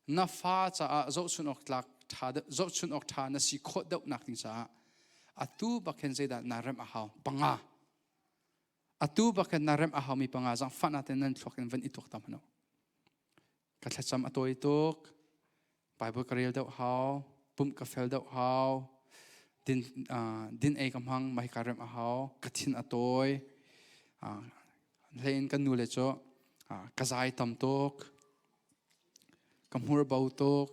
na fa caah zohchun awk tlak ṭha zohchun awk ṭha na si khawh deuh nak ding caah atu bak hin zeidah naa remh a hau panga atu bak hin naa remh a haumi panga zangfahnak tein nan thluak in van i tuak ta hmanh u. Ka thlacam a tawi tuk. Bible ka rel deuh hau, pumh ka fel deuh hau, din, uh, din ei ka hmang, mai ka remh a hau, ka thin a tawi. Uh, hlei in kan nu le cu uh, ka zai tam tuk, ka hmur bo tuk,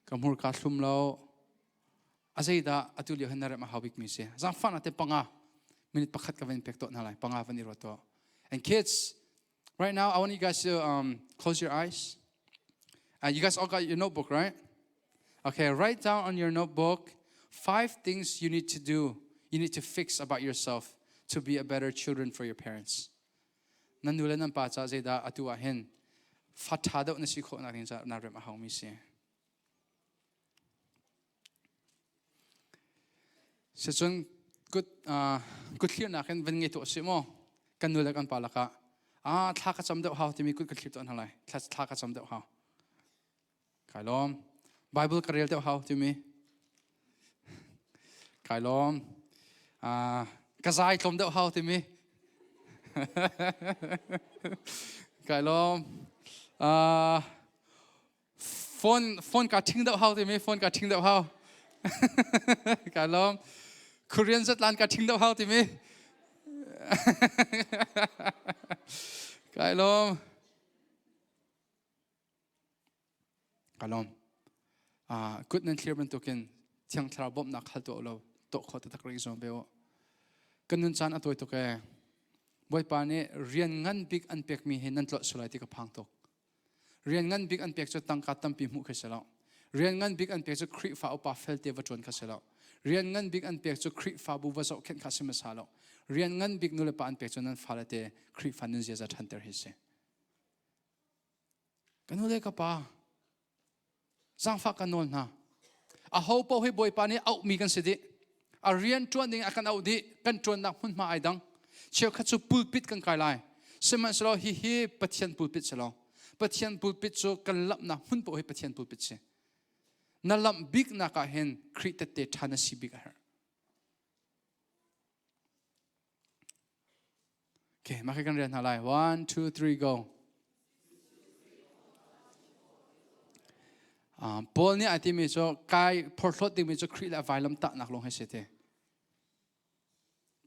ka hmur ka thlum lo. A zeidah atu lio hin na remh a hau bikmi si. Zaangfahnak te panga minute pakhat ka van pek tuah hna lai, panga van i ruat tuah. And kids, Right now, I want you guys to close your eyes. You guys all got your notebook, right? Okay, write down on your notebook five things you need to do, you need to fix about yourself to be a better children for your parents. Nan nu le nan pa ca zeidah atu ah hin fa ṭha deuh na si khawh nak ding ca na rem a haumi si. Sicun kut kuthlirnak in van ngei tuah sih maw kan nu le kan pa lakah ah thla ka cam deuh hau timi kut ka thlir tuah hna lai thla, thla ka cam deuh hau kai lawm Bible ka rel deuh hau timi kai lawm ka zai tlawm deuh hau timi kai lawm Phone phone ka ṭhing deuh hau timi phone ka ṭhing deuh hau. Ka lawm. Korean zatlan ka ṭhing deuh hau timi. Kai lawm. Ka lawm. Ah, kut nan thlir bantukin Thiang Thlarau bawmhnak hal tuah lo tuah khawh taktak rik zuam ve u. Kan nun caan a tawi tuk ee. Bawipa nih rian ngan bik an pekmi hi nan tlolh sual lai ti ka phang tuk. Rian ngan bik an pek cu tangka tampi hmuh khi si lo. Rian ngan bik an pek cu Khrihfa upa felte va ṭuan kha si lo. Rian ngan bik an pek cu Khrihfabu va zohkhenh kha si hmasa lo. Rian ngan bik nulepa an pek cu nan fale te Khrihfa nun ziaza ṭhanter hi si. Ka nu le ka pa, zaangfah kan nawl hna. Aho paoh hi Bawipa nih auhmi kan si dih. A rian ṭuan ding a kan auh dih. Kan ṭuannak hmunhma ai dang. Cheukhat cu pulpit kan kai lai. Sihmanhsehlaw hihi Pathian pulpit si lo. Pathian pulpit cu kan lamhnak hmun paoh hi Pathian pulpit si. Na lamh biknak ah hin Khrih tette ṭha na si bik a herh. Okay, mah kan rian hna lai. One, two, three, go. Paul nih a timi cu kai phorhlawt dingmi cu Khrih le a vailam tahnak lawng hi si te.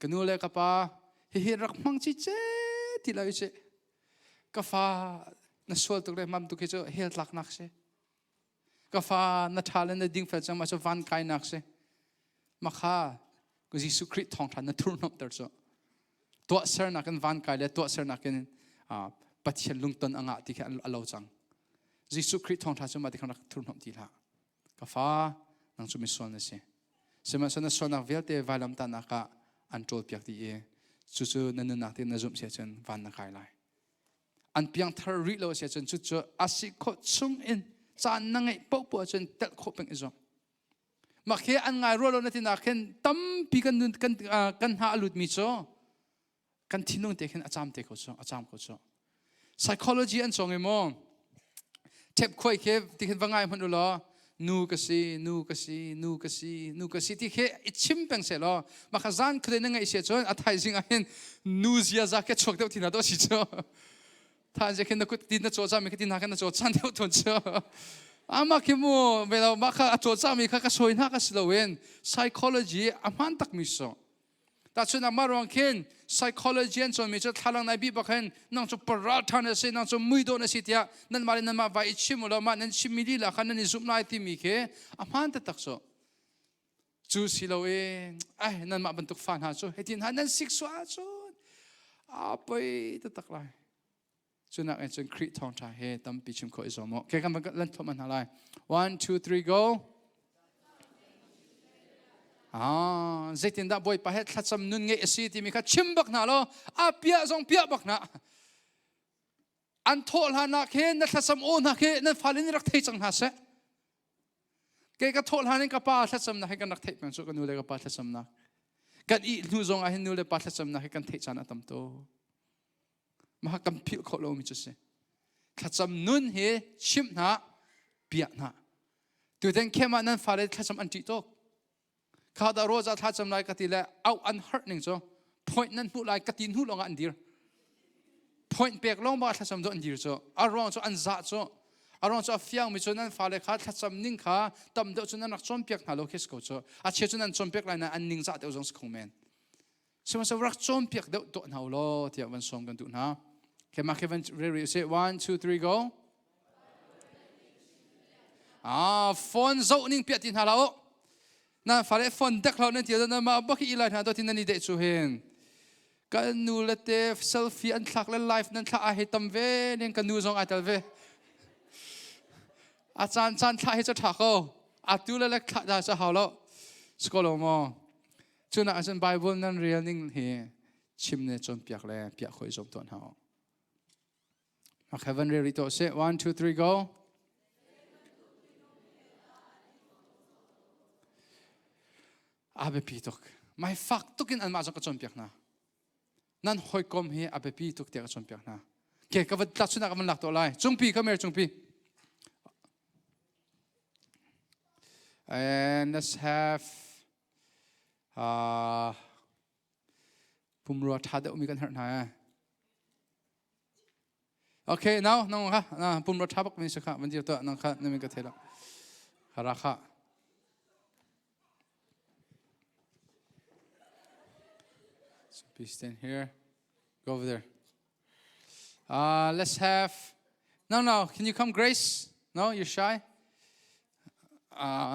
Ka nu le ka pa hihi rak hmang chi ce ti lo si. Ka fa na sual tuk le mam tuk hi cu hell tlaknak si. Ka fa na ṭha le na dingfel cang ma cu van kainak si. Makha Jesuh Khrih thawngṭha na thurhnawmhter cu tuahsernak in van kai le tuahsernak in Pathian lungton a ngah ti khi a lo cang. Jesuh Khrih thawngṭha cu mah ti khan rak thurhnawmh ti hlah. Ka fa nang cu misual na si. Sihmanhsehlaw na sualnak vialte vailamtahnak ah an ṭawlpiak dih i cucu na nunnak te na zumh si ahcun van na kai lai. An piangthar rih lo a si ahcun cucu a si khawh chung in caan na ngeih paohpaoh ahcun telh khawh peng i zuam. Mah khi an ngai rua lo na ti nak khin tampi kan nun kan kan hna a lutmi cu kan thinlung te khin a caam te ko cu a caam ko cu. Psychology an cawng i maw thep khuai khi ti khin va ngai hmanh u law nu ka si nu ka si nu ka si nu ka si ti khi i chim peng seh law mah kha zan khude na ngaih sia cun a thaizing ah hin nu ziaza ke chuak deuh ti na do si cu than je khin na kut tin na caw cami kha tin na khin na caw chan deuh thon cu ama khi mu velo ma kha a caw cami kha ka soi hna ka si loin psychology a hman tak mi so ta chun ama ruang khin psychology an cawn mi cu thlalang nai bi bak hin nang cu paral than na si nang cu mui do na si tiah nan mah le nan mah vai i chim lo ma nan chim mi lila kha nan i zumh lai ti mi khi a hman taktak so. Cu si lo i ai nanmah bantuk fa hna cu hitin hna nan sik sual ahcun a poi taktak lai. Cunak in cun Khrih thawngṭha he tampi chim khawh i zuam u. Okay, kan van lan thawm hna lai. One, two, three, go. Ah, zeitindah Bawipa he thlacam nun ngeih a si timi kha chim bak hna law a piah zong piah bak hna. An thawh hlan ah khin na thlacam aw hna khi nan fale nih rak thei cang hna seh. Kei ka thawh hlan in ka pa thlacamnak hi kan rak theih peng cu ka nu le ka pa thlacamnak. Kan ih hnu zong ah hin nu le pa thlacamnak hi kan theih caan a tam tuk. Mah kan philh khawh lomi cu si. Thlacam nun hi chimh hna, piah hna. Tutan khem ah nan fale thlacam an ṭih tuk. Kha dah roza thlacam lai ka ti le auh an harh ning cu point nan hmuh lai ka ti hnu lawngah an dir. Point pek lawng ba thlacam cu an dir cu. A ruang cu an zah cu. A ruang cu a fiang mi cu nan fale kha thlacam ning kha tam deuh cu nan rak cawnpiak hna lo khi si ko cu. A chia cu nan cawnpiak lai na an ning zah deuh zong si kho men. Sihmanhsehlaw rak cawnpiak deuh tuah hna u law tiah van sawm kan duh hna. Okay, mah khi van rel rih usih. One, two, three, go. Ah, phone zoh ning piah ti hna lo. Na fale phone dek lo nan ti na mah bak i lai hna do ti nan i deh cu hin. Kan nu le te selfie an thlak le live nan thla a hei tam ve ning kan nu zong ai tel ve. A caan caan thla hi cu tha ko. Atu le le thla da cu hau lo. Skolo mo. Cunak ahcun Bible nan rel ning hi chim ne cawnpiak le piah khawh i zuam tuah hna u. Mak heaven rel rih tuah sih. One, two, three, go. A biapi tuk. Mai fak tuk in anmah zong ka cawnpiak hna. Nan hawikom hi a biapi tuk tiah ka cawnpiak hna. Ke ka van tlakchunak ka van lak tuah lai. Cungpi, come here, cungpi. And let's have Pumrua ṭha deuhmi kan herh hna ee. Okay, now nang kha na pumrua ṭha bak mi si kha van dir tuah nang kha na min ka thei lo. Ra kha. So please stand here. Go over there. Let's have no no can you come Grace? No, you're shy.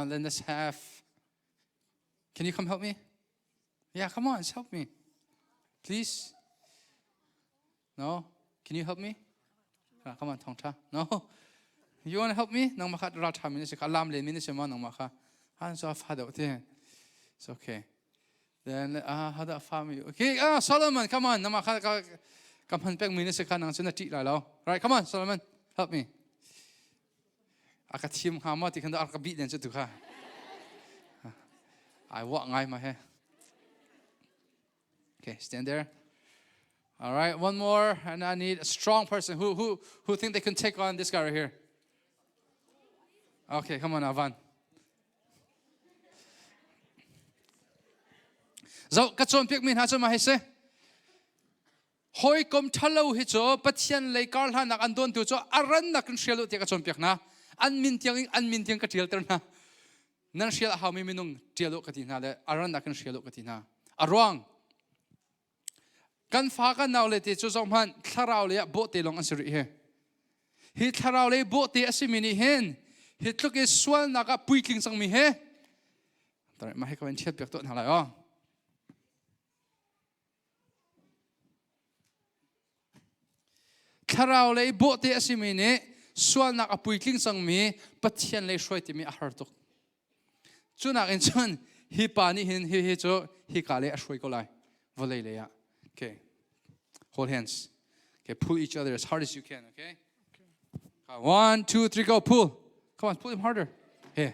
Then let's have Can you come help me? Yeah, come on, just help me. Please. No? Can you help me? Come on, Thong Tha. No? You want to help me? Nang ma kha ra tha min si kha lam len min si ma nang ma kha. Han so fa deuh te. It's okay. Then ah how da fa mi. Okay, ah Solomon, come on. Nang ma kha ka ka man pek mi si kha nang chu na ti lai lo. Right, come on, Solomon, help me. A ka thiam hnga maw ti khan a ka bih den cu tu kha. Ai wah ngai ma he. Okay, stand there. All right, one more, and I need a strong person who who who think they can take on this guy right here. Okay, come on, Avan. Zo ka cawnpiak mi hna cu ma hei si. Hawikom ṭhalo hi cu Pathian lei karhlannak an dawntu cu a rannak in hrial u tiah ka cawnpiak hna. An min tiang in an min tiang ka ṭialter hna. Nan hrial a haumi minung ṭial u ka ti hna le a rannak in hrial u ka ti hna. A ruang kan fa kan nau le te cu zoh hmanh thlarau lei ah bawhte lawng an si rih hi. Hi thlarau lei bawhte a simi nih hin hi tluk i sualnak ah puitling cangmi he mah hi ka van ṭhial piak tuah hna lai aw. Thlarau lei bawhte a simi nih sualnak a puitling cangmi Pathian lei hruai timi a har tuk. Cunak in cun hi pa nih hin hi hi cu hika lei a hruai ko lai vawlei lei ah. Okay. Hold hands. Okay, pull each other as hard as you can, okay? One, two, three, go. Pull. Come on, pull him harder. Here.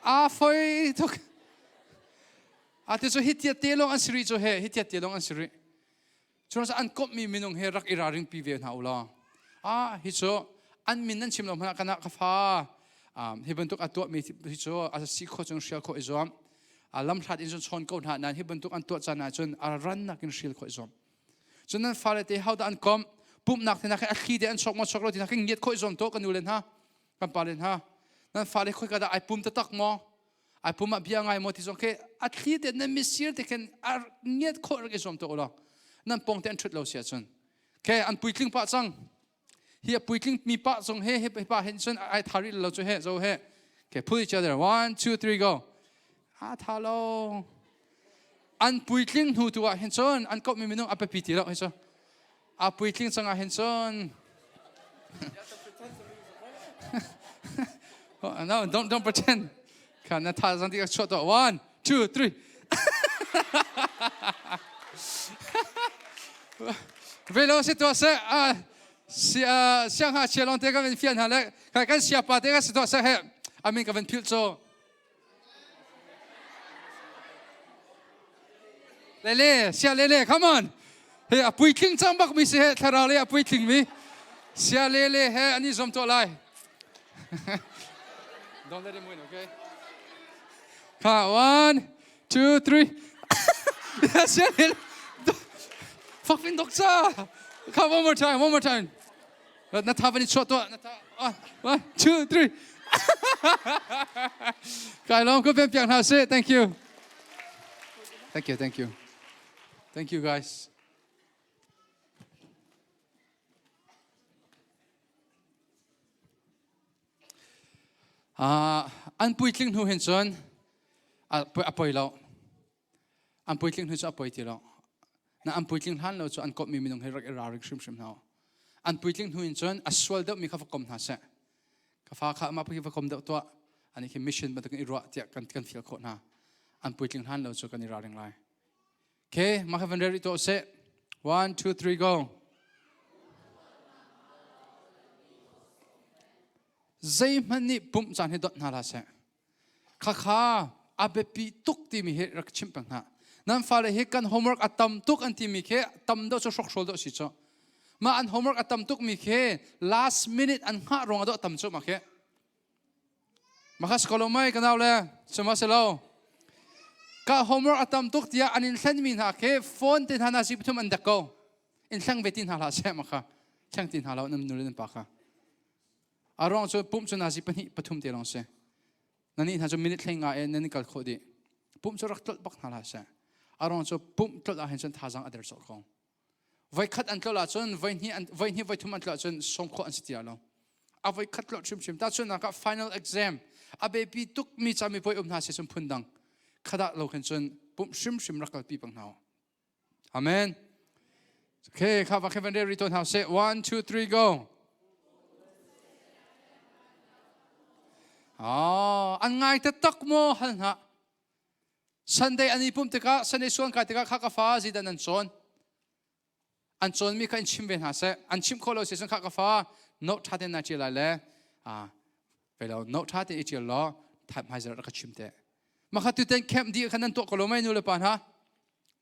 A foi tuk. A ti cu hi tia te lawng an si rih cu he hi tia te lawng an si rih. Cun an komhmi minung he rak i ralring pi ve hna u law. Ah hi cu an min nan chim lo hmanh ah kana ka fa hi bantuk a tuahmi hi cu a si kho chung hrial khawh i zuam. A lamhlat in cun chawn ko hna nain hi bantuk an tuah caan ahcun a rannak in hrial khawh i zuam. Cun nan fale te hodah an komh pumhnak te hna khi a thli te an sok maw sok lo ti hna khi ngiat khawh i zuam to kan nu le hna kan pa le hna nan fale khoi ka dah ai pum taktak maw ai pum ah bia ngai maw ti zong khi a thli te nan misir te khin a ngiat khawh rak i zuam to ulaw nan pong te an ṭhut lo si ahcun ke an puitling pah cang hi a puitling mi pa zong he hi pa hin cun ai thari lo cu he zo he okay pull each other one two three go. A tha lo. An puitling hnu tu ah hin cun an komhmi minung a biapi ti lo hi cu. A puitling cang ah hin cun No, don't pretend. Kha na tha zang ti ka chuah tuah. One, two, three. Velo si tuah seh. Siang ha chia lawng te ka van fian hna le kan siapa te ka si tuah seh he amin ka van philh cu. Lele, sia lele, come on. He a puitling cang bak mi si he thlarau le a puitling mi. Sia lele he ani zom to lai. Don't let him win, okay? Ka one, two, three. Sia lele. Fucking doctor. Come one more time, one more time. Na tha van i chuah tuah. Na tha. One, two, three. Kai lawm ko pian piak hna sih. Thank you. Thank you, thank you. Thank you guys. An puitling hnu hin cun a poi lo. An puitling hnu cu a poi ti lo. Na an puitling hlan lo cu an komhmi minung he rak i ralring hrimhrim hna. An puitling hnu in cun a sual deuhmi kha va kom hna seh. Ka fa kha amah va kom deuh tuah. Ani khi mission bantukin i ruah tiah kan kan fial khawh hna. An puitling hlan lo cu kan i ralring lai. Okay, mah kha van rel tuah seh. One, two, three, go. Zeihmanh nih pumh caan hi dot hna hlah seh. Khakha a biapi tuk timi hi rak chimh peng hna. Nan fale hi kan homework a tam tuk an timi khi tam deuh cu hrokhrawl deuh si cu. Mah an homework a tam tuk mi khi last minute an hngah ruang ah dawh tam cu mah khi. Mah kha si ko lo mei ka nau le sima si lo. Ka homework a tam tuk tiah an in thlen mi hna khi phone te hna na si pathum an dek ko. In thleng ve ti hna hlah seh mah kha. Thleng ti hna lo nan nu le nan pa kha. A ruang cu pumh cu nazi pahnih pathum te lawng si. Na nih hna cu minute hlei nga in nan i kal khawh dih. Pumh cu rak tlolh bak hna hlah seh. A ruang cu pumh tlolh ah hin cun thazaang a der sawh ko. Voi khat an tlolh ahcun voi hnih an voi hnih voi thum an tlolh ahcun song khawh an si ti lo. A voi khat tlolh hrimhrim. Tahchunhnak ah final exam a biapi tuk mi camipuai um hna si cun phun dang. Khadah lo khin cun pumh hrimhrim rak kalpi peng hna. Amen. Okay, kha va khevan re ton hau se. One, two, three, go. Oh, an ngai te tak mo hal hna. Sunday an i pum tikah, Sunday suan kai tikah kha ka fa zidan an cawn. An cawn mi kha in chim ve hna seh. An chim kho lo si cun kha ka fa no tha ten na ṭial lai le ah ve lo no tha te i ṭial law hmaizarh rak ka chim te. Mah kha tuten camp dih khan nan tuah ko lo mei nu le pa hna?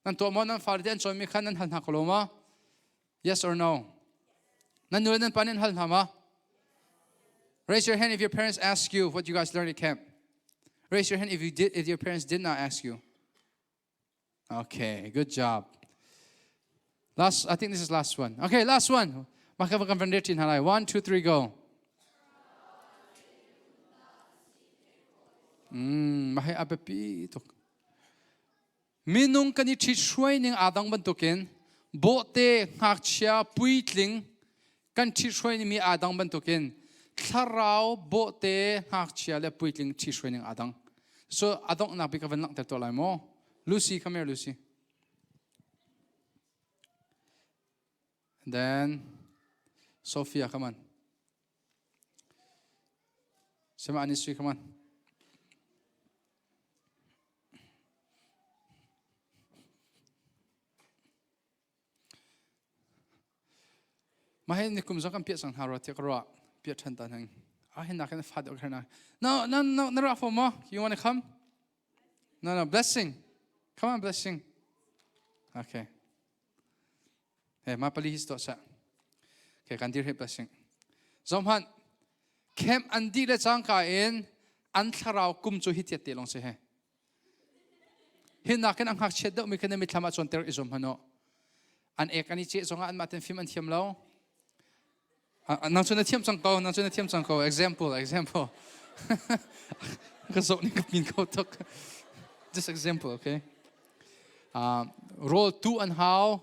Nan tuah maw? Nan fale te an cawnmi kha nan hal hna ko lo maw? Yes or no? Nan nu le nan pa nih an hal hna ma? Raise your hand if your parents ask you what you guys learned at camp. Raise your hand if you did if your parents did not ask you. Okay, good job. Last, I think this is last one. Okay, last one. One, two, three, go. Mah hi a biapi tuk. Minung kan i ṭhithruai ning aa dang bantukin bawhte, ngakchia, puitling kan ṭhithruai mi aa dang bantukin thlarau bawhte, ngakchia le puitling ṭhithruai ning aa dang. So a donghnak bik ka van langhter tuah lai maw? Lucy, come here, Lucy. And then Sophia, come on. Sema Anisui, come on. Mah hi nikum zong kan piah cang hna rua tiah ka ruah. Piah ṭhan ta hning. Ah hin nakin fa deuh kher na. No, no, no, na ra fo maw? You want to come? No, no, blessing. Come on, blessing. Okay. Hey, ma pali his to sa. Okay, kan dir he blessing. Zom han, camp an di le cangka in an thlarau kum cu hi tiat te long si he. Hi nakin a ngakchiat deuhmi kha na mitthlam ah cawnter i zuam hmanh u. An ek an i ceh zongah anmah ten fim an thiam lo. Nang cu na thiam cang ko, nang cu na thiam cang ko. Example, example. Ka zoh ning ka pin ko tuk. Just example, okay? Rawl tu an hau.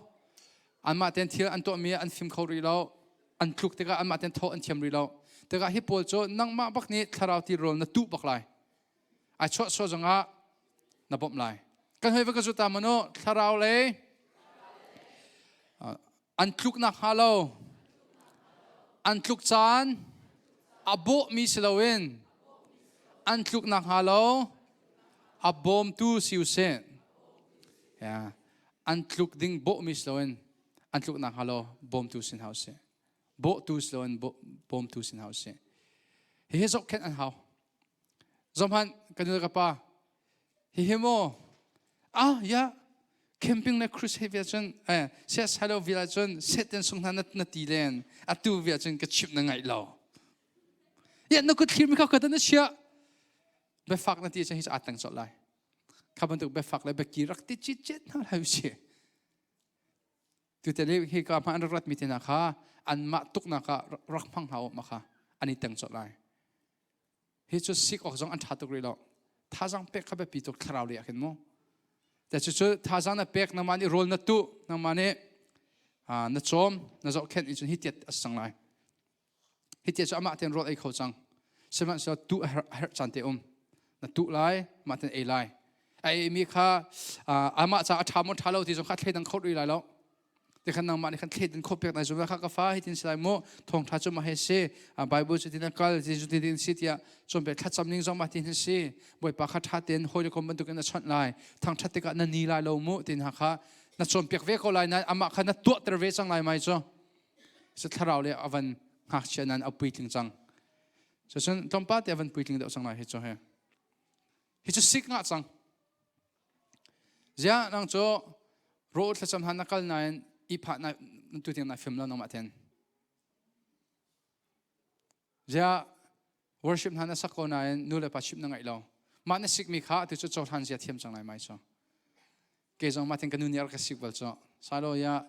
Anmah ten thil an tuahmi an fim kho rih lo. An tluk tikah anmah ten thaw an thiam rih lo. Tikah hi pawl cu nangmah bak nih thlarau ti rawl na tuh bak lai. Ai chuah suah zongah Na bawmh lai. Kan hoi va ka zuta mano thlarau lei an tluknak hnga lo an tluk caan a bawhmi si loin an tluknak hnga lo a bawmtu si usih. Yeah. An tluk ding bawhmi si loin an tluknak hnga lo bawmtu si hna usih. Bawhtu si loin bawmtu si hna usih. Hihi zohkhenh an hau. Zohhmanh ka nu le ka pa hihi maw ah ya camping le crusade via cun eh siasalo via cun seten sung hna na ti len atu via cun ka chimh na ngaih lo ya na kut thlir mi kha ka na chia biafak na ti cun hi aa teng colh lai kha bantuk biafak le biaki rak ti cit cet hna lai si Tute le hi ka hma an rak ratmi te hna kha anmah tuknak ah rak hmang hna ma kha an i teng colh lai. Hi cu sik awk zong an ṭha tuk rih lo. Thazang pek kha biapi tuk thlarau lei ah khin mu. Te cu cu thazang na pek nangmah nih rawl na tuh nangmah nih na cawm na zohkhenh i cun hi tiat a sang lai. Hi tiat cu amah tein rawl ei kho cang. Sihmanhsehlaw tuh a herh caan te um. Na tuh lai, mah tein ei lai. A eimi kha amah ca a ṭha maw ṭha lo ti zong kha a thleidan kho rih lai lo. Ti khan nangmah nih khan thleidan kho piak nai zungzal kha ka fa hi tin si lai mu thawngṭha cu mah hi si Bible cu tin a kal ti cu tin si tiah cawnpiak thlacam ning zong mah tin hi si Bawipa kha ṭha tein hawi le kom bantukin a chawnh lai thangṭhat tikah na ni lai lo mu tin ha kha na cawnpiak ve ko lai nain amah kha na tuahter ve cang lai mai cu cu thlarau le a van ngakchia nan a puitling cang cucun tlawmpal te a van puitling deuh cang lai hi cu hi hi cu sik ngah cang ziah nang cu ro thlacam han na kal nain i phah na tu tiang na film lo nangmah ten Ziah worship hna na sak ko nain nu le pa chimh na ngaih lo. Mah na sikmi kha atu cu cohlan zia thiam cang lai mai cu. Kei zong mah tin ka nu nih a rak ka sik bal cu. Salo ya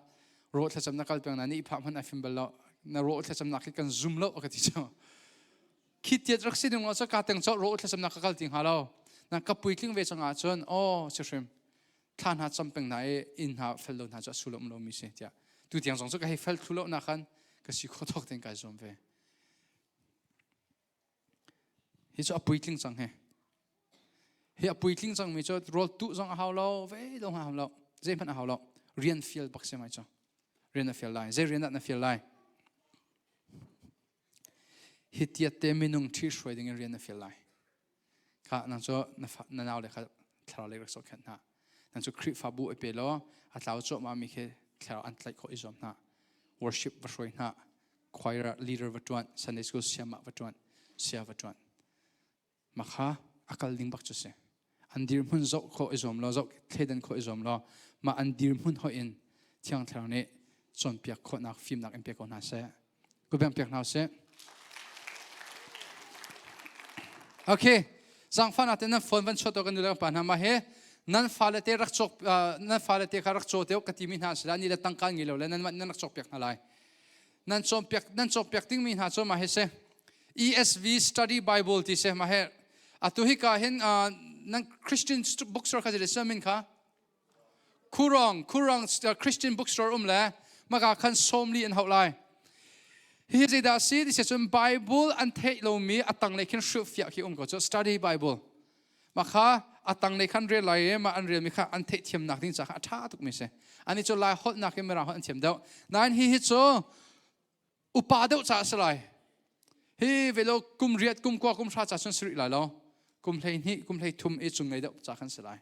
ro thlacam na kal peng na ni phah hmanh ai fim bal lo. Na ro thlacam nak khi kan zum lo ka ti cu. Khi tiat rak si ding lo cu ka teng cho ro thlacam nak ka kal ti hnga lo. Na ka puitling ve cang ahcun oh si hrim thla hna cam peng hna i inn hna fel lo hna cu a sullam lomi si tiah tu tiang zong cu ka hei fel thlu lo na khan ka si kho thok ten kai zuam ve hi cu a puitling cang he hi a puitling cang mi cu rawl tu zong a hau lo ve dong a hau lo zei hmanh a hau lo rian fial bak si mai cu rian na fial lai zei rian dah na fial lai hi tiat te minung ṭhi hruai ding in rian na fial lai Kha nang cu na nau le kha thlarau lei rak zohkhenh hna. Nang cu Khrihfabu i pe law a tlau cuahmah mi khi thlarau an tlaih khawh i zuam hna. Worship va hruai hna. Choir leader va ṭuan, Sunday school siamah va ṭuan, sia va ṭuan. Mah kha a kal ding bak cu si. An dirhmun zoh khawh i zuam law, zoh thleidan khawh i zuam law, mah an dirhmun hoih in Thiang Thlarau nih cawnpiak khawhnak fimnak in pe ko hna seh. Ku beng piak hna usih. Okay, zangfah te nan phone van chuat kan nu le pa hna ma he nan fale te rak cawk nan fale te kha rak caw te ka ti mi hna sila ni le tangka ngi lo le nan nan rak cawk piak hna lai. Nan cawm piak nan cawk piak ding mi hna cu ma he se ESV Study Bible ti se ma he atu hi ka hin nan Christian bookstore kha je min kha Khurong, Khurong Christian bookstore um le maka khan 40 an hauh lai. Hi zeidah si ti cun Bible an theih lomi a tanglei khin hrilhfiah khi um ko cu study Bible. Maka a tanglei khan rel lai i mah an relmi kha an theih thiamnak ding ca kha a ṭha tukmi si. Ani cu Lai holh nakin Mirang holh an thiam deuh. Nain hi hi cu upa deuh ca a si lai. Hi velo kum riat, kum kua, kum hra ca cun si rih lai lo. Kum 12, kum 13 i cung ngei deuh ca khan si lai.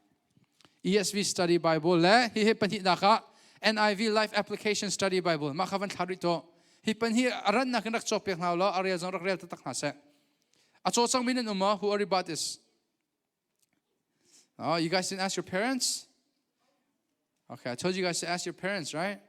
ESV Study Bible le hi hi pahnihnak ah NIV Life Application Study Bible mah kha van thla rih to. Hi pan hi a rannak in rak cawk piak hna law a rel zong rak rel taktak hna seh. A caw cangmi nan um maw? Who already bought this? Oh, you guys didn't ask your parents? Okay, I told you guys to ask your parents, right?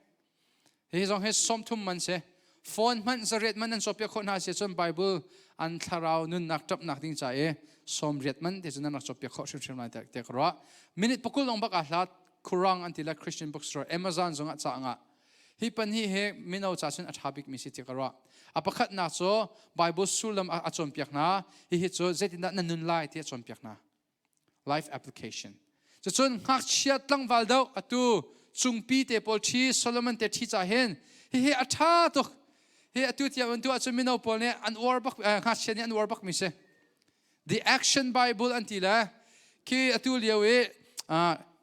Hi zong hi 30 man si. Phone hmanh 8 man an cawpiak khawh hna si cun Bible an thlarau nunnak ṭapnak ding ca i 80 man te cun nan rak cawpiak khawh hrimhrim lai te ka ruah. Minute 20 lawng bak aa hlat Kurang an ti le Christian bookstore Amazon zong ah ca ngah. Hi pan hi he mino ca cun a ṭha bikmi si ti ka ruah. A pakhatnak cu Bible sullam a cawnpiak hna. Hihi cu zeitindah na nun lai ti a cawnpiak hna. Life application. Cucun ngakchia tlangval deuh atu cungpi te pawl ṭhi Solomon te ṭhi ca hin hihi a ṭha tuk. Hi atu tiang an tu ahcun mino pawl nih an uar bak ngakchia nih an uar bakmi si. The Action Bible an ti le khi atu lio i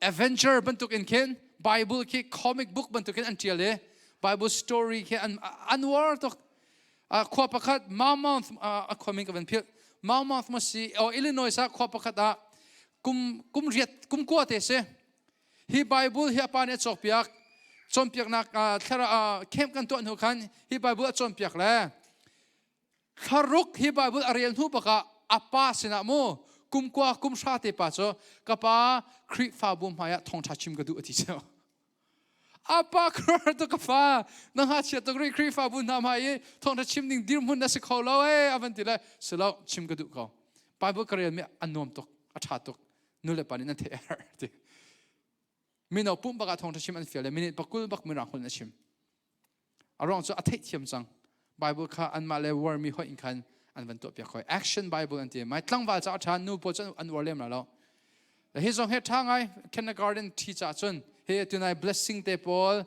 Adventure bantuk in khin Bible khi comic book bantuk in an tial i Bible story khi an an uar tuk. Khua pakhat Monmouth a khua min ka van philh. Monmouth ma si o Illinois ah khua pakhat ah kum kum riat kum kua te si. Hi Bible hi a pa nih a cawkpiak. Cawnpiaknak thlara camp kan tuah hnu khan hi Bible a cawnpiak le Thlaruk hi Bible a rel hnu bakah a pa sinah mu kum kua kum hra te pa cu ka pa Khrihfabu hmaiah thawngṭha chim ka duh a ti cio. A pa khuar tu ka fa na ngakchia tuk rih Khrihfabu hna hmai i thawngṭha chim ding dirhmun na si kho lo ee a van ti le si lo chim ka duh ko. Bible ka relmi a nuam tuk a ṭha tuk nu le pa nih nan theih a herh ti. Mino pumh bak ah thawngṭha chim an fial le minute pakul bak mirang holh in a chim. A ruang cu a theihthiam cang. Bible kha anmah le warmi hoih in khan an van tuahpiak hoi. Action Bible an ti. Mai tlangval ca a ṭha, nu pawl cu an uar lem la lo. Hi zong he ṭha ngai kindergarten ṭhi ca cun hi tunai blessing te pawl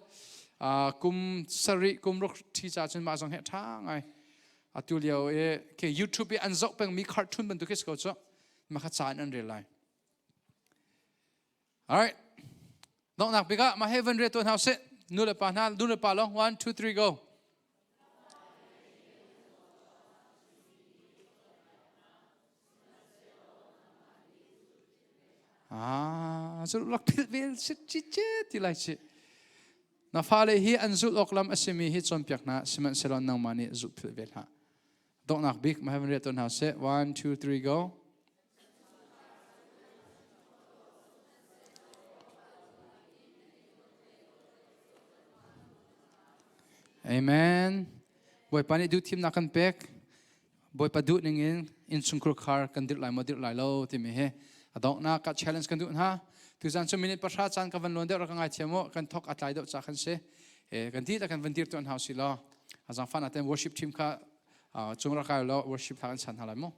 kum sarih kum ruk ṭhi ca cun mah zong he ṭha ngai. Atu lio i ke YouTube i an zoh pengmi cartoon bantuk hi si ko cu. Mah kha ca in an rel lai. Alright. Donghnak bik ah mah he van re tuah hna usih. Nu le pa hna, nu le pa long. One, two, three, go. Ah, cu rak philh vel sit ci ce ti lai ci. Na fale hi an zulh awk lam a simi hi cawnpiak hna sihmanhsehlaw nangmah nih zulh philh ve hlah. Donghnak bik mah he van re tuah hna usih. One, two, three, go. Amen. Bawipa nih duhthimnak kan pek. Bawipa duh ning in innchungkhur khar kan dirh lai maw dirh lai lo timi hi a donghnak ah challenge kan duh hna. Tuzan cu minute pahra caan ka van lawn deuh rak ka ngaithiam u. Kan thok a tlai deuh ca kan si. Kan ti kan van dir tuan hau si law. A zangfah na ten worship team kha cung rak kai law worship hla kan chan hna lai mu.